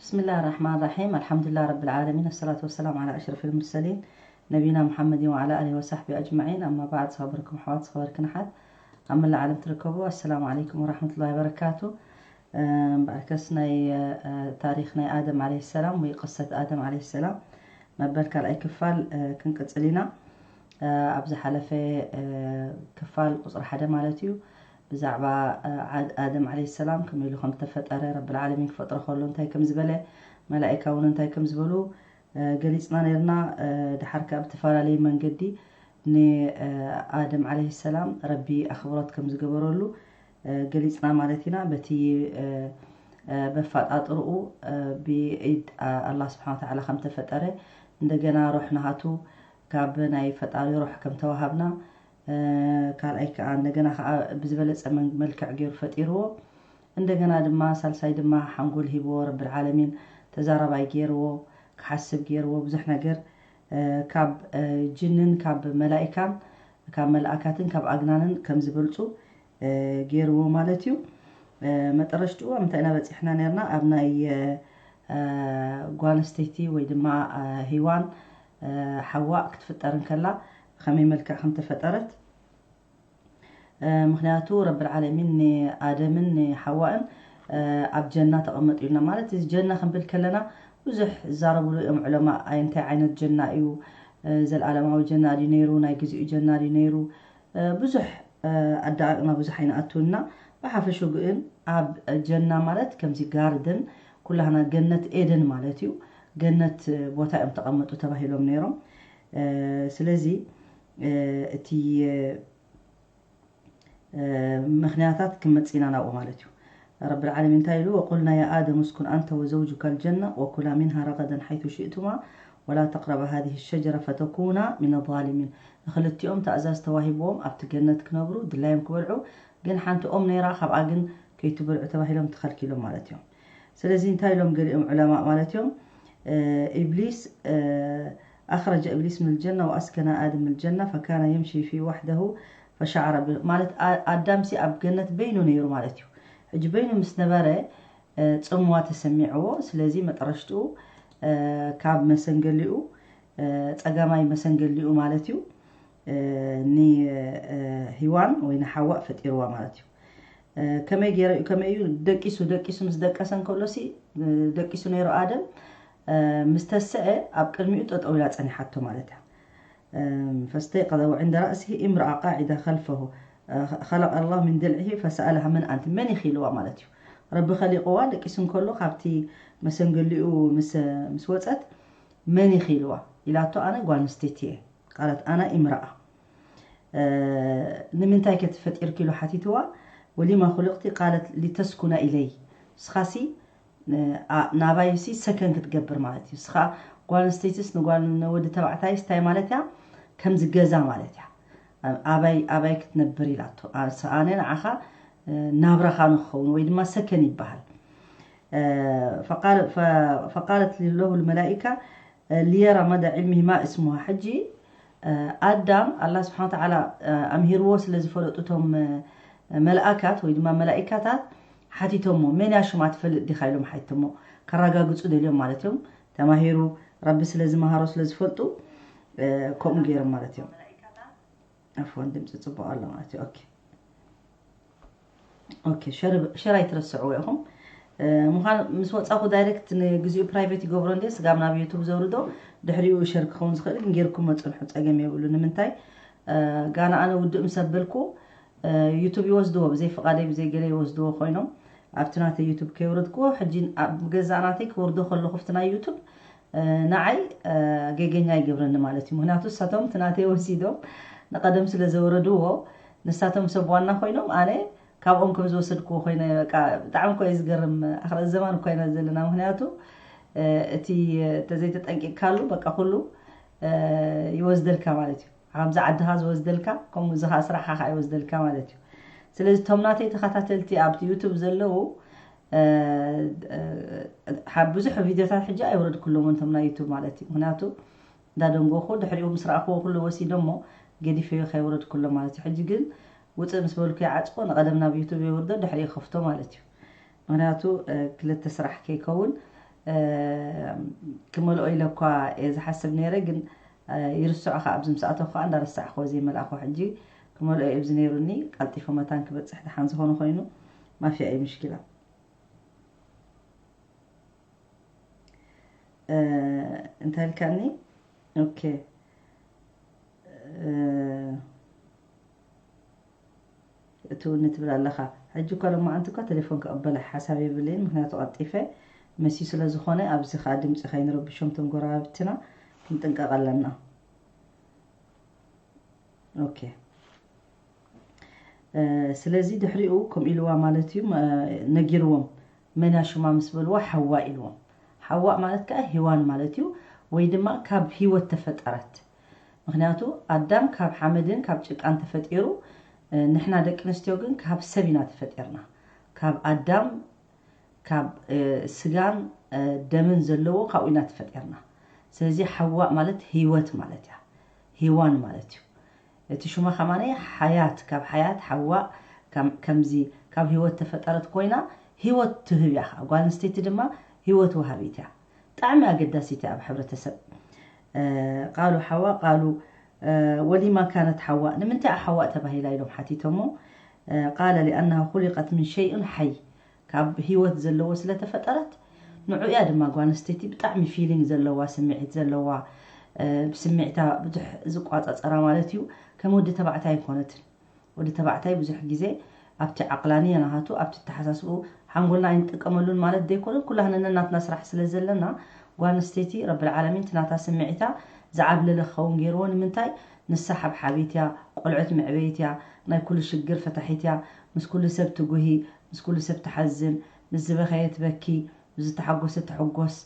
بسم الله الرحمن الرحيم. الحمد لله رب العالمين. الصلاة والسلام على أشرف المرسلين نبينا محمد وعلى آله وصحبه أجمعين. أما بعد، ዝኸበርኩም ኣሕዋት፣ ዝኸበርክን ኣሓት ኣብ መላእ ዓለም ትርከቡ፣ ኣሰላሙ ዓለይኩም ወራሕመቱላሂ ወበረካቱ። እምበኣርከስ ናይ፣ እ፣ ታሪኽ ናይ ኣደም ዓለይሂ ሰላም ወይ ቅሰት ኣደም ዓለይሂ ሰላም መበል ካልኣይ ክፋል፣ እ፣ ክንቅጽል ኢና። እ፣ ኣብ ዝሓለፈ፣ እ፣ ክፋል ቁጽሪ ሓደ ማለት እዩ፣ ብዛዕባ፣ እ፣ ዓድ-፣ ኣደም ዓለይሂ ሰላም ከመይ ኢሉ ከም ዝተፈጠረ፣ ረብል ዓለሚን ክፈጥሮ ከሎ እንታይ ከም ዝበለ፣ መላኢካ እውን እንታይ ከም ዝበሉ፣ እ፣ ገሊጽና ነርና። እ፣ ድሓር ከኣ ብተፈላለየ መንገዲ ንኣደም ዓለይሂ ሰላም ረቢ ኣኽብሮት ከም ዝገበረሉ፣ እ፣ ገሊጽና ማለት ኢና። በቲ፣ እ፣ እ፣ በፋጣጥርኡ፣ እ፣ ብኢድ ኣ-፣ ኣላህ ስብሓን ወተዓላ ከም ተፈጠረ፣ እንደገና ሩሕ ናሃቱ ካብ ናይ ፈጣሪ ሩሕ ከም ተዋሃብና፣ እ፣ ካልኣይ ከኣ እንደገና ከኣ ብዝበለጸ መን-፣ መልክዕ ገይሩ ፈጢርዎ። እንደገና ድማ ሳልሳይ ድማ ሓንጎል ሂብዎ ረብል ዓለሚን፣ ተዛራባይ ገይርዎ፣ ክሓስብ ገይርዎ፣ ብዙሕ ነገር፣ እ፣ ካብ፣ እ፣ ጅንን ካብ መላኢካን ካብ መልኣካትን ካብ ኣግናንን ከም ዝበልጹ፣ እ፣ ገይርዎ ማለት እዩ። እ፣ መጠረሽትኡ ኣብ ምንታይ ኢና በጺሕና ነርና? ኣብ ናይ፣ እ፣ እ፣ ጓል ኣንስተይቲ ወይ ድማ፣ እ፣ ሂዋን፣ እ፣ ሓዋእ ክትፍጠር እንከላ ብኸመይ መልክዕ ከም ተፈጠረት፣ እ፣ ምኽንያቱ ረብል ዓለሚን ንኣደምን ንሓዋእን፣ እ፣ ኣብ ጀና ተቐመጡ ኢልና። ማለት እዚ ጀና ክንብል ከለና ብዙሕ ዝዛረብሉ እዮም ዑለማ። ኣይ፣ እንታይ ዓይነት ጀና እዩ? እ፣ ዘልኣለማዊ ጀና ድዩ ነይሩ? ናይ ግዜኡ ጀና ድዩ ነይሩ? እ፣ ብዙሕ፣ እ፣ ኣደቓቕና ብዙሕ ኣይንኣትውና። ብሓፈሽኡ ግን ኣብ ጀና ማለት ከምዚ ጋርደን፣ ኩላህና ገነት ኤደን ማለት እዩ። ገነት ቦታ እዮም ተቐመጡ ተባሂሎም ነይሮም። እ፣ ስለዚ፣ እ፣ እቲ፣ እ፣ ምኽንያታት ክመጽእ ኢና ናብኡ ማለት እዩ። ረብል ዓለሚን እንታይ ኢሉ? وقلنا يا آدم اسكن أنت وزوجك الجنة وكلا منها رغدا حيث شئتما ولا تقربا هذه الشجرة فتكونا من الظالمين። ንኽልቲኦም ትእዛዝ ተዋሂብዎም ኣብቲ ገነት ክነብሩ፣ ድላዮም ክበልዑ፣ ግን ሓንቲ ኦም ነይራ፣ ካብኣ ግን ከይትበልዑ ተባሂሎም ተኸልኪሎም ማለት እዮም። ስለዚ እንታይ ኢሎም ገሊኦም ዑለማእ ማለት እዮም? እ፣ ኢብሊስ፣ እ፣ أخرج إبليس من الجنة وأسكن آدم الجنة فكان يمشي في وحده فشعر ب-، ማለት ኣ-፣ ኣዳምሲ ኣብ ገነት በይኑ ነይሩ ማለት እዩ። ሕጂ በይኑ ምስ ነበረ፣ እ፣ ጽምዋ ተሰሚዕዎ። ስለዚ መጠረሽትኡ፣ እ፣ ካብ መሰንገሊኡ፣ እ፣ ጸጋማይ መሰንገሊኡ ማለት እዩ፣ እ፣ ን-፣ እ፣ ሂዋን ወይ ንሓዋእ ፈጢርዋ ማለት እዩ። እ፣ ከመይ ገይረ-፣ ከመይ እዩ ደቂሱ፣ ደቂሱ ምስ ደቀሰ እንከሎሲ፣ እ፣ ደቂሱ ነይሩ ኣደም፣ እ፣ ምስ ተስዐ ኣብ ቅድሚኡ ጠጠው ኢላ ጸኒሓቶ ማለት እያ። እም፣ فاستيقظ وعند رأسه امرأة قاعدة خلفه، እ፣ خلق الله من ضلعه فسألها من أنت؟ መን ኢኺ ኢልዋ ማለት እዩ። ረቢ ኸሊቕዋ ደቂሱ እንከሎ ካብቲ መሰንገሊኡ ምስ፣ ምስ ወጸት መን ኢኺ ኢልዋ ኢላቶ፣ ኣነ ጓል ኣንስተይቲ እየ። قالت أنا امرأة። እ፣ ንምንታይ ከ ተፈጢርኪ ኢሉ ሓቲትዋ። ولم خلقت؟ قالت لتسكن إلي። ንስኻሲ ን-፣ ኣ-፣ ናባይሲ ሰከን ክትገብር ማለት እዩ። ንስኻ ጓል ኣንስተይትስ ንጓል ንወዲ ተባዕታይስ እንታይ ማለት እያ? ከምዚ ገዛ ማለት እያ። ኣባይ፣ ኣባይ ክትነብር ኢላቶ። ኣ-፣ ስ-፣ ኣነ ንዓኻ፣ እ፣ ናብራኻ ንክኸውን ወይ ድማ ሰከን ይበሃል። እ፣ فقال-، ف-، فقالت له الملائكة، እ፣ ليرى مدى علمهما اسمها። ሕጂ፣ እ፣ ኣዳም ኣላህ ስብሓን ወተዓላ፣ እ፣ ኣምሂርዎ ስለ ዝፈለጡ እቶም፣ እ፣ መልኣካት ወይ ድማ መላኢካታት ሓቲቶሞ፣ መን እያ ሽማ ትፈልጥ ዲኻ ኢሎም ሓቲቶሞ፣ ከረጋግጹ ደልዮም ማለት እዮም። ተማሂሩ፣ ረቢ ስለ ዝመሃሮ ስለ ዝፈልጡ፣ እ፣ ከምኡ ገይሮም ማለት እዮም። ኣፍዋን ድምፂ ጽቡቕ ኣሎ ማለት እዩ። ኦኬ። ኦኬ፣ ሸር፣ ሸር ኣይትረስዕዎ ኢኹም። እ፣ ምዃን ምስ ወጻኹ ዳይሬክት ንግዚኡ ፕራይቬት ይገብሮ እንዴ፣ ስጋብ ናብ ዩቱብ ዘውርዶ፣ ድሕሪኡ ሸር ክኸውን ዝኽእል ግን ጌርኩሞ ጽንሑ፣ ጸገም የብሉ። ንምንታይ? እ፣ ጋና ኣነ ውድእ ምስ ኣበልኩ፣ እ፣ ዩቱብ ይወስድዎ፣ ብዘይ ፍቓደይ፣ ብዘይ ገለ ይወስድዎ ኮይኖም፣ ኣብቲ ናተይ ዩቱብ ከየውረድክዎ፣ ሕጂ ኣብ ገዛእ ናተይ ክወርዶ ከለኹ፣ ኣብቲ ናይ ዩቱብ፣ እ፣ ንዓይ፣ እ፣ ጌገኛ ይገብረኒ ማለት እዩ። ምኽንያቱ ንሳቶም እቲ ናተይ ወሲዶም ንቐደም ስለ ዘውረድዎ፣ ንሳቶም ሰብ ዋና ኮይኖም፣ ኣነ ካብኦም ከም ዝወሰድክዎ ኮይነ፣ በቃ፣ ብጣዕሚ እኮ እዩ ዝገርም። ኣኽረት ዘማን እኮ ኢና ዘለና። ምኽንያቱ፣ እ፣ እቲ፣ እ፣ ተዘይተጠንቂቕካሉ፣ በቃ፣ ኩሉ፣ እ፣ ይወስደልካ ማለት እዩ። ከምዚ ዓድኻ ዝወስደልካ፣ ከምኡ እዚ ኸኣ ስራሕኻ ኸኣ ይወስደልካ ማለት እዩ። ስለዚ፣ እቶም ናተይ ተኸታተልቲ ኣብቲ ዩቱብ ዘለዉ፣ እ፣ እ፣ ሓ-፣ ብዙሕ ቪድዮታት ሕጂ ኣይወረድኩሎምን፣ እቶም ናይ ዩቱብ ማለት እዩ። ምኽንያቱ፣ እንዳደንጎኹ፣ ድሕሪኡ ምስ ረኣኽዎ ኩሉ ወሲዶሞ፣ ገዲፈዮ ከየውረድኩሎ ማለት እዩ። ሕጂ ግን፣ ውፅእ ምስ በልኩ ይዓፅዎ፣ ንቐደም ናብ ዩቱብ የውርዶ፣ ድሕሪኡ ይኸፍቶ ማለት እዩ። ምኽንያቱ፣ እ፣ ክልተ ስራሕ ከይከውን፣ ክመልኦ ኢለ እኳ እየ ዝሓስብ ነይረ፣ ግን ይርስዖ ከዓ ኣብዚ ምስ ኣተኹ ከዓ እንዳረሳዕኹዎ ዘይመልኣኹ ሕጂ ክመልኦ እየ ኣብዚ ነይሩኒ። ቀልጢፉ መታን ክበፅሕ ደሓን ዝኾነ ኮይኑ ማፍያ እዩ ምሽኪላ። እንታይ ኢልካኒ? ኦኬ። እትውኒ ትብል ኣለኻ። ሕጂ እኳ ሎማዓንቲ እኳ ቴሌፎን ክቕበል ሓሳብ የብለይን፣ ምክንያቱ ቀልጢፈ መሲ ስለ ዝኾነ፣ ኣብዚ ከዓ ድምፂ ከይንረብሾም እቶም ጎረባብትና ክንጥንቀቕ ኣለና። ኦኬ። ስለዚ ድሕሪኡ ከምኡ ኢልዋ ማለት እዩ፣ ነጊርዎም። መን እያ ሽማ ምስ በልዋ፣ ሓዋ ኢልዎም። ሓዋ ማለት ከዓ ሄዋን ማለት እዩ፣ ወይ ድማ ካብ ህይወት ተፈጠረት። ምክንያቱ ኣዳም ካብ ሓመድን ካብ ጭቃን ተፈጢሩ፣ ንሕና ደቂ ኣንስትዮ ግን ካብ ሰብ ኢና ተፈጢርና። ካብ ኣዳም ካብ ስጋን ደምን ዘለዎ ካብኡ ኢና ተፈጢርና። ስለዚ ሓዋ ማለት ህይወት ማለት እያ፣ ሄዋን ማለት እዩ። እቲ ሽማ ከማነ ሓያት፣ ካብ ሓያት ሓዋ ከምዚ ካብ ህይወት ተፈጠረት ኮይና ህይወት ትህብ እያ። ጓል ኣንስተይቲ ድማ ህይወት ወሃቢት እያ። ብጣዕሚ ኣገዳሲት እያ ኣብ ሕብረተሰብ። ቃሉ ሓዋ ቃሉ ወሊማ ካነት ሓዋ ንምንታይ ሓዋ ተባሂላ ኢሎም ሓቲቶሞ። ቃለ ሊኣናሃ ኩሊቀት ምን ሸይን ሓይ፣ ካብ ህይወት ዘለዎ ስለተፈጠረት ንዑ እያ ድማ ጓል ኣንስተይቲ ብጣዕሚ ፊሊንግ ዘለዋ፣ ስምዒት ዘለዋ፣ ብስምዒታ ብዙሕ ዝቋፃፀራ ማለት እዩ። ከም ወዲ ተባዕታይ ኣይኮነትን። ወዲ ተባዕታይ ብዙሕ ግዜ ኣብቲ ዓቕላኒ የናሃቱ ኣብቲ ተሓሳስቡ ሓንጎልና ኣይንጥቀመሉን ማለት ዘይኮነ፣ ኩላህና ነናትና ስራሕ ስለ ዘለና ጓል ኣንስተይቲ ረብል ዓለሚን ትናታ ስምዒታ ዝዓብለለ ክኸውን ገይርዎ። ንምንታይ? ንሳ ሓብሓቢት እያ፣ ቆልዑት መዕበይት እያ፣ ናይ ኩሉ ሽግር ፈታሒት እያ። ምስ ኩሉ ሰብ ትጉሂ፣ ምስ ኩሉ ሰብ ትሓዝን፣ ምስ ዝበኸየ ትበኪ፣ ምስ ዝተሓጎሰ ትሕጎስ።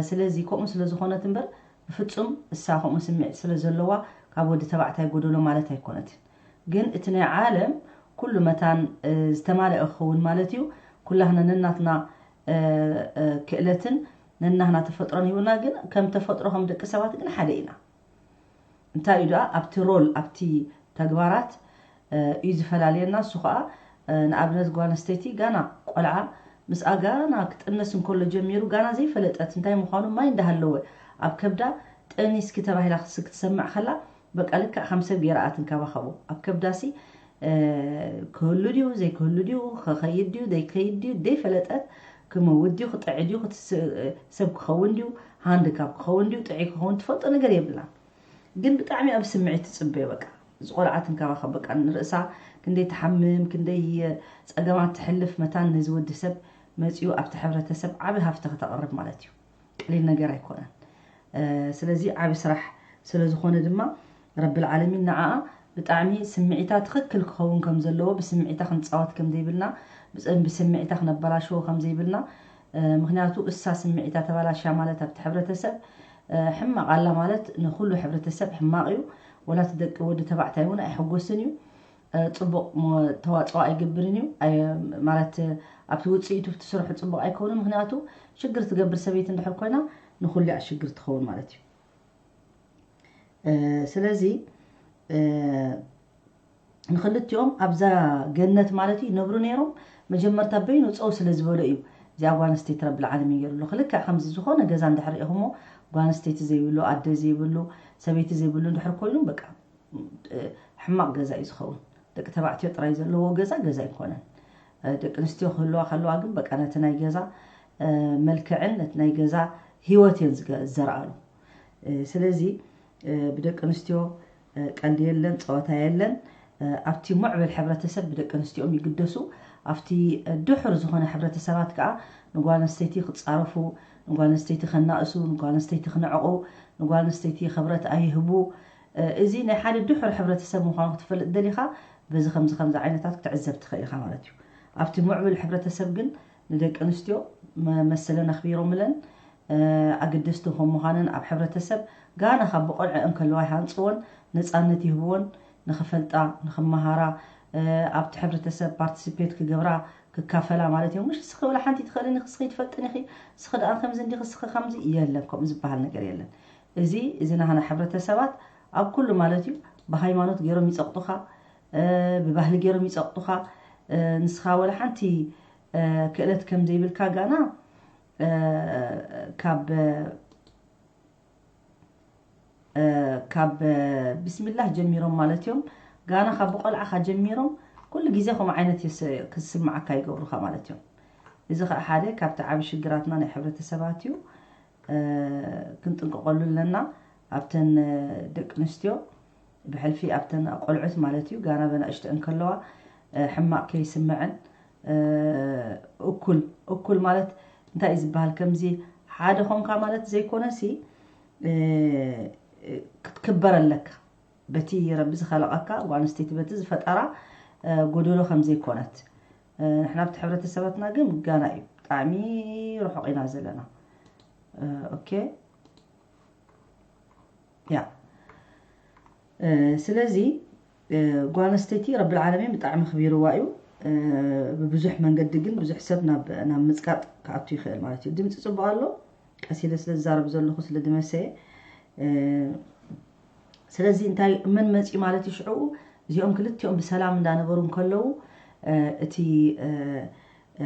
ስለዚ ከምኡ ስለ ዝኾነት እምበር ብፍጹም እሳ ከምኡ ስምዒት ስለ ዘለዋ ካብ ወዲ ተባዕታይ ጎደሎ ማለት ኣይኮነትን። ግን እቲ ናይ ዓለም ኩሉ መታን ዝተማልአ ክኸውን ማለት እዩ። ኩላህና ነናትና ክእለትን ነናህና ተፈጥሮን ሂቡና፣ ግን ከም ተፈጥሮ ከም ደቂ ሰባት ግን ሓደ ኢና። እንታይ እዩ ደኣ ኣብቲ ሮል ኣብቲ ተግባራት እዩ ዝፈላልየና። እሱ ከዓ ንኣብነት ጓል ኣንስተይቲ ጋና ቆልዓ ምስኣ ጋና ክጥነስ እንከሎ ጀሚሩ ጋና ዘይፈለጠት እንታይ ምዃኑ ማይ እንዳሃለወ ኣብ ከብዳ ጠኒስኪ ተባሂላ ክትሰምዕ ከላ በቃ ልክዕ ከም ሰብ ገይራ እያ ትንከባኸቦ። ኣብ ከብዳሲ ክህሉ ድዩ ዘይክህሉ ድዩ ክኸይድ ድዩ ዘይከይድ ድዩ ዘይፈለጠት ክመውት ድዩ ክጥዒ ድዩ ሰብ ክኸውን ድዩ ሃንድካብ ክኸውን ድዩ ጥዒ ክኸውን ትፈልጦ ነገር የብላን። ግን ብጣዕሚ ኣብ ስምዒት ትጽበዮ በቃ። ዝቆልዓ ትንከባኸብ በቃ ንርእሳ ክንደይ ትሓምም ክንደይ ጸገማት ትሕልፍ መታን ነዚ ወዲ ሰብ መጺኡ ኣብቲ ሕብረተሰብ ዓቢ ሃፍቲ ከተቕርብ ማለት እዩ። ቀሊል ነገር ኣይኮነን። ስለዚ ዓቢ ስራሕ ስለ ዝኾነ ድማ ረብል ዓለሚን ንዓኣ ብጣዕሚ ስምዒታ ትኽክል ክኸውን ከም ዘለዎ ብስምዒታ ክንጻወት ከም ዘይብልና ብስምዒታ ክነበላሽዎ ከም ዘይብልና ምክንያቱ እሳ ስምዒታ ተባላሽያ ማለት ኣብቲ ሕብረተሰብ ሕማቕ ኣላ ማለት ንኹሉ ሕብረተሰብ ሕማቕ እዩ። ወላ እቲ ደቂ ወዲ ተባዕታይ እውን ኣይሕጎስን እዩ። ጽቡቕ ተዋፅኦ ኣይገብርን እዩ ማለት ኣብቲ ውፅኢቱ እቲ ስርሑ ፅቡቕ ኣይከውንን። ምክንያቱ ሽግር ትገብር ሰበይቲ እንድሕር ኮይና ንኩሉ እያ ሽግር ትኸውን ማለት እዩ። ስለዚ ንክልቲኦም ኣብዛ ገነት ማለት እዩ ይነብሩ ነይሮም። መጀመርታ በይኑ ፀው ስለ ዝበሎ እዩ እዚኣ ጓል ኣንስተይቲ ረብል ዓለሚን ገይሩሉ። ክልክዕ ከምዚ ዝኾነ ገዛ እንድሕር ሪኢኹሞ ጓል ኣንስተይቲ ዘይብሉ ኣደ ዘይብሉ ሰበይቲ ዘይብሉ እንድሕር ኮይኑ በቃ ሕማቕ ገዛ እዩ ዝኸውን። ደቂ ተባዕትዮ ጥራይ ዘለዎ ገዛ ገዛ ኣይኮነን። ደቂ ኣንስትዮ ክህልዋ ከለዋ ግን በቃ ነቲ ናይ ገዛ መልክዕን ነቲ ናይ ገዛ ህይወት እየን ዝዘርኣሉ። ስለዚ ብደቂ ኣንስትዮ ቀልዲ የለን፣ ፀወታ የለን። ኣብቲ ሙዕብል ሕብረተሰብ ብደቂ ኣንስትዮኦም ይግደሱ። ኣብቲ ድሑር ዝኾነ ሕብረተሰባት ከዓ ንጓል ኣንስተይቲ ክፃረፉ፣ ንጓል ኣንስተይቲ ከናእሱ፣ ንጓል ኣንስተይቲ ክነዕቑ፣ ንጓል ኣንስተይቲ ክብረት ኣይህቡ። እዚ ናይ ሓደ ድሑር ሕብረተሰብ ምዃኑ ክትፈልጥ ደሊኻ በዚ ከምዚ ከምዚ ዓይነታት ክትዕዘብ ትኽእል ኢኻ ማለት እዩ። ኣብቲ ሙዕብል ሕብረተሰብ ግን ንደቂ ኣንስትዮ መሰለን ኣኽቢሮምለን ኣገደስቲ ከም ምዃነን ኣብ ሕብረተሰብ ጋና ካብ ብቆልዐ እንከለዋ ይሃንፅወን ነፃነት ይህብወን ንኽፈልጣ ንኽመሃራ ኣብቲ ሕብረተሰብ ፓርቲስፔት ክገብራ ክካፈላ ማለት እዮም። ምሽ ስኺ ወላ ሓንቲ ትኽእልን ኢኺ ስኺ ትፈልጥን ኢኺ ስኺ ደኣ ከምዚ እንዲኺ ስኺ ከምዚ የለን ከምኡ ዝበሃል ነገር የለን። እዚ እዚ ናህና ሕብረተሰባት ኣብ ኩሉ ማለት እዩ ብሃይማኖት ገይሮም ይፀቕጡኻ ብባህሊ ገይሮም ይፀቕጡኻ ንስኻ ወላ ሓንቲ ክእለት ከም ዘይብልካ ጋና እ፣ ካብ እ፣ ካብ እ፣ ቢስሚላህ ጀሚሮም ማለት እዮም። ጋና ካብ ቆልዓኻ ጀሚሮም ኩሉ ግዜ ከምኡ ዓይነት የስ- ክስምዓካ ይገብሩኻ ማለት እዮም። እዚ ከዓ ሓደ ካብቲ ዓቢ ሽግራትና ናይ ሕብረተሰባት እዩ። እ፣ ክንጥንቀቐሉ ኣለና። ኣብተን እ፣ ደቂ ኣንስትዮ ብሕልፊ ኣብተን ቆልዑት ማለት እዩ፣ ጋና በናእሽተን ከለዋ እ፣ ሕማቕ ከይስምዐን እ፣ እኩል እኩል ማለት እንታይ እዩ ዝበሃል? ከምዚ ሓደ ኾንካ ማለት ዘይኮነሲ እ፣ ክትክበር ኣለካ። በቲ ረቢ ዝኸለቐካ ጓል ኣንስተይቲ በቲ ዝፈጠራ እ፣ ጎደሎ ከም ዘይኮነት እ፣ ንሕና ኣብቲ ሕብረተሰባትና ግን ጋና እዩ፣ ብጣዕሚ ርሑቕ ኢና ዘለና። እ፣ ኦኬ ያ እ፣ ስለዚ እ፣ ጓል ኣንስተይቲ ረብል ዓለሚን ብጣዕሚ ኣኽቢርዋ እዩ። እ፣ ብብዙሕ መንገዲ ግን ብዙሕ ሰብ ናብ ናብ ምጽቃጥ ክኣቱ ይኽእል ማለት እዩ። ድምፂ ጽቡቕ ኣሎ፣ ቀስ ኢለ ስለ ዝዛረብ ዘለኹ ስለ ድመሰየ እ፣ ስለዚ እንታይ መን መፂኡ ማለት እዩ ሽዕኡ እዚኦም ክልቲኦም ብሰላም እንዳነበሩ እንከለዉ እ፣ እቲ እ፣ እ፣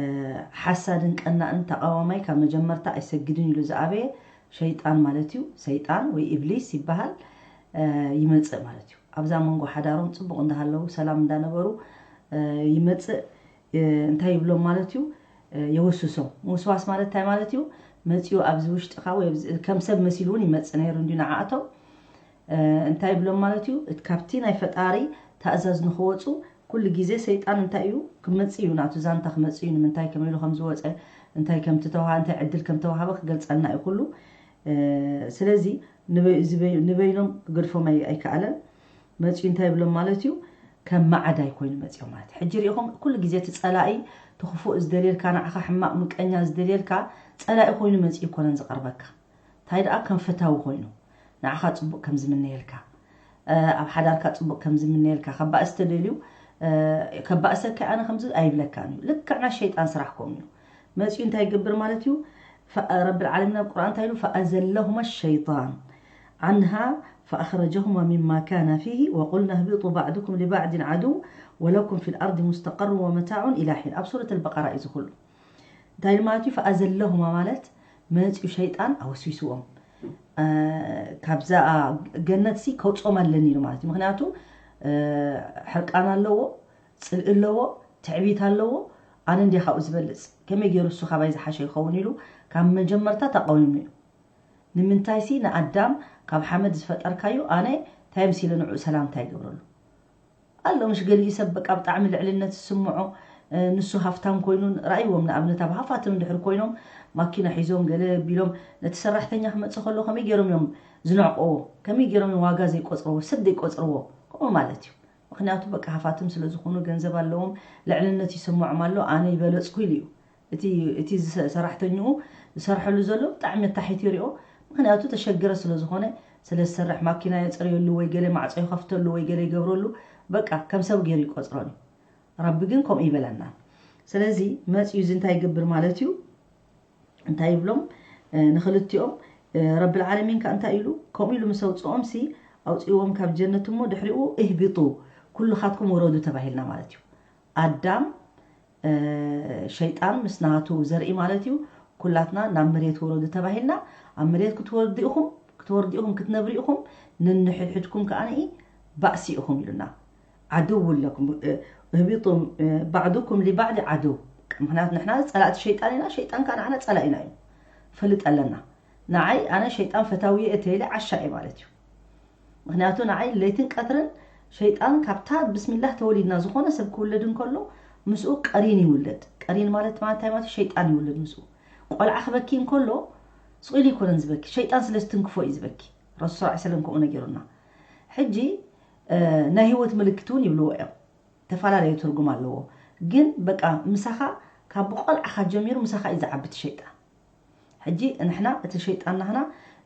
ሓሳድን ቀናእን ተቃዋማይ ካብ መጀመርታ ኣይሰግድን ኢሉ ዝኣበየ ሸይጣን ማለት እዩ። ሰይጣን ወይ ኢብሊስ ይበሃል እ፣ ይመፅእ ማለት እዩ። ኣብዛ መንጎ ሓዳሮም ፅቡቕ እንዳሃለዉ ሰላም እንዳነበሩ እ፣ ይመፅእ እ፣ እንታይ ይብሎም ማለት እዩ እ፣ የወስሶም። ምውስዋስ ማለት እንታይ ማለት እዩ? መፂኡ ኣብዚ ውሽጥኻ ወይ ኣብዚ- ከም ሰብ መሲሉ እውን ይመፅእ ነይሩ እንዲ ንዓኣቶም እ፣ እንታይ ይብሎም ማለት እዩ? እቲ ካብቲ ናይ ፈጣሪ ታእዛዝ ንኽወፁ ኩሉ ግዜ ሰይጣን እንታይ እዩ ክመፅእ እዩ፣ ናቱ ዛንታ ክመፅእ እዩ። ንምንታይ ከም ኢሉ ከም ዝወፀ፣ እንታይ ከም ትተውሃ፣ እንታይ ዕድል ከም ተዋሃበ ክገልፀልና እዩ ኩሉ። እ፣ ስለዚ ንበይ- ዝበይ- ንበይኖም ክገድፎም ኣይ- ኣይከኣለን። መፅኡ እንታይ ይብሎም ማለት እዩ? ከም ማዕዳይ ኮይኑ መፅኦም ማለት እዩ። ሕጂ ሪኢኹም ኩሉ ግዜ እቲ ፀላኢ እቲ ክፉእ ዝደልየልካ፣ ንዓኻ ሕማቕ ምቀኛ ዝደልየልካ ፀላኢ ኮይኑ መፅኡ ይኮነን ዝቐርበካ። እንታይ ደኣ ከም ፈታዊ ኮይኑ ንዓኻ ጽቡቕ ከም ዝምነየልካ፣ እ፣ ኣብ ሓዳርካ ጽቡቕ ከም ዝምነየልካ፣ ከባእስ ተደልዩ እ፣ ከባእሰካ ኣነ ከምዚ ኣይብለካን እዩ። ልክዕ ናይ ሸይጣን ስራሕ ከምኡ እዩ። መጺኡ እንታይ ይገብር ማለት እዩ? ፈ- ረብል ዓለሚን ኣብ ቁርኣን እንታይ ኢሉ? فأزلهما الشيطان عنها فأخرجهما مما كانا فيه وقلنا اهبطوا بعضكم لبعض عدو ولكم في الأرض مستقر ومتاع إلى حين ኣብ ሱረት ኣልበቀራ እዩ ዝኹሉ። እንታይ ኢሉ ማለት እዩ? ፈኣዘለሁማ ማለት መፂኡ ሸይጣን ኣወስዊስዎም እ፣ ካብዛ ገነት ሲ ከውፅኦም ኣለኒ ኢሉ ማለት እዩ። ምክንያቱ እ፣ ሕርቃን ኣለዎ፣ ፅልኢ ኣለዎ፣ ትዕቢት ኣለዎ። ኣነ እንዲያ ካብኡ ዝበልፅ፣ ከመይ ገይሩ እሱ ካባይ ዝሓሸ ይኸውን ኢሉ ካብ መጀመርታ ተቃዊሙ እዩ። ንምንታይ ሲ ንኣዳም ካብ ሓመድ ዝፈጠርካዩ ኣነ እንታይ መሲለ ንዕኡ ሰላምታ ይገብረሉ ኣሎ? ምሽ ገሊኡ ሰብ በቃ ብጣዕሚ ልዕልነት ዝስምዖ እ፣ ንሱ ሃፍታም ኮይኑ ራእይዎም። ንኣብነት ኣብ ሃፋትም እንድሕር ኮይኖም ማኪና ሒዞም ገለ ቢሎም ነቲ ሰራሕተኛ ክመፅእ ከሎ ከመይ ገይሮም እዮም ዝንዕቅዎ? ከመይ ገይሮም እዮም ዋጋ ዘይቆፅርዎ፣ ሰብ ዘይቆፅርዎ? ከምኡ ማለት እዩ። ምክንያቱ በቃ ሃፋትም ስለ ዝኾኑ ገንዘብ ኣለዎም፣ ልዕልነት ይስምዖም ኣሎ፣ ኣነ ይበለፅኩ ኢሉ እዩ። እቲ እቲ ዝሰ- ሰራሕተኛኡ ዝሰርሐሉ ዘሎ ብጣዕሚ ኣታሒቱ ይሪኦ። ምክንያቱ ተሸግረ ስለ ዝኾነ፣ ስለ ዝሰርሕ ማኪና የፅርየሉ ወይ ገለ ማዕፆ ይኸፍተሉ ወይ ገለ ይገብረሉ፣ በቃ ከም ሰብ ገይሩ ይቆፅሮን እዩ። ረቢ ግን ከምኡ ይበለና። ስለዚ መፂኡ እዚ እንታይ ይገብር ማለት እዩ? እንታይ ይብሎም እ፣ ንክልቲኦም እ፣ ረብል ዓለሚን ከ እንታይ ኢሉ? ከምኡ ኢሉ ምስ ኣውፅኦም ሲ ኣውፅእዎም ካብ ጀነት እሞ ድሕሪኡ እህቢጡ ኩልኻትኩም ውረዱ ተባሂልና ማለት እዩ። ኣዳም እ፣ ሸይጣን ምስ ናቱ ዘርኢ ማለት እዩ። ኩላትና ናብ መሬት ውረዱ ተባሂልና፣ ኣብ መሬት ክትወርዱ ኢኹም ክትወርዱ ኢኹም ክትነብሩ ኢኹም። ንንሕድሕድኩም ከኣ ባእሲ ኢኹም ኢሉና። ዓድው ለኩም እ፣ እህቢጡ እ፣ ባዕዱኩም ሊባዕዲ ዓድው። ምክንያቱ ንሕና ፀላእቲ ሸይጣን ኢና፣ ሸይጣን ከዓ ንዓና ፀላኢና እዩ። ፈልጥ ኣለና። ንዓይ ኣነ ሸይጣን ፈታዊ እየ እተይለ ዓሻ እየ ማለት እዩ። ምክንያቱ ንዓይ ለይትን ቀትርን ሸይጣን ካብታ ብስሚላህ ተወሊድና፣ ዝኾነ ሰብ ክውለድ እንከሎ ምስኡ ቀሪን ይውለድ። ቀሪን ማለት ማለት እንታይ ማለት? ሸይጣን ይውለድ ምስኡ። ቆልዓ ክበኪ እንከሎ ስቕ ኢሉ ይኮነን ዝበኪ፣ ሸይጣን ስለ ዝትንክፎ እዩ ዝበኪ። ረሱል ሰለላሁ ዐለይሂ ወሰለም ከምኡ ነጊሩና። ሕጂ እ፣ ናይ ህይወት ምልክት እውን ይብልዎ እዮም። ተፈላለየ ትርጉም ኣለዎ። ግን በቃ ምሳኻ ካብ ቆልዓኻ ጀሚሩ ምሳኻ እዩ ዝዓቢ እቲ ሸይጣን። ሕጂ ንሕና እቲ ሸይጣን ናህና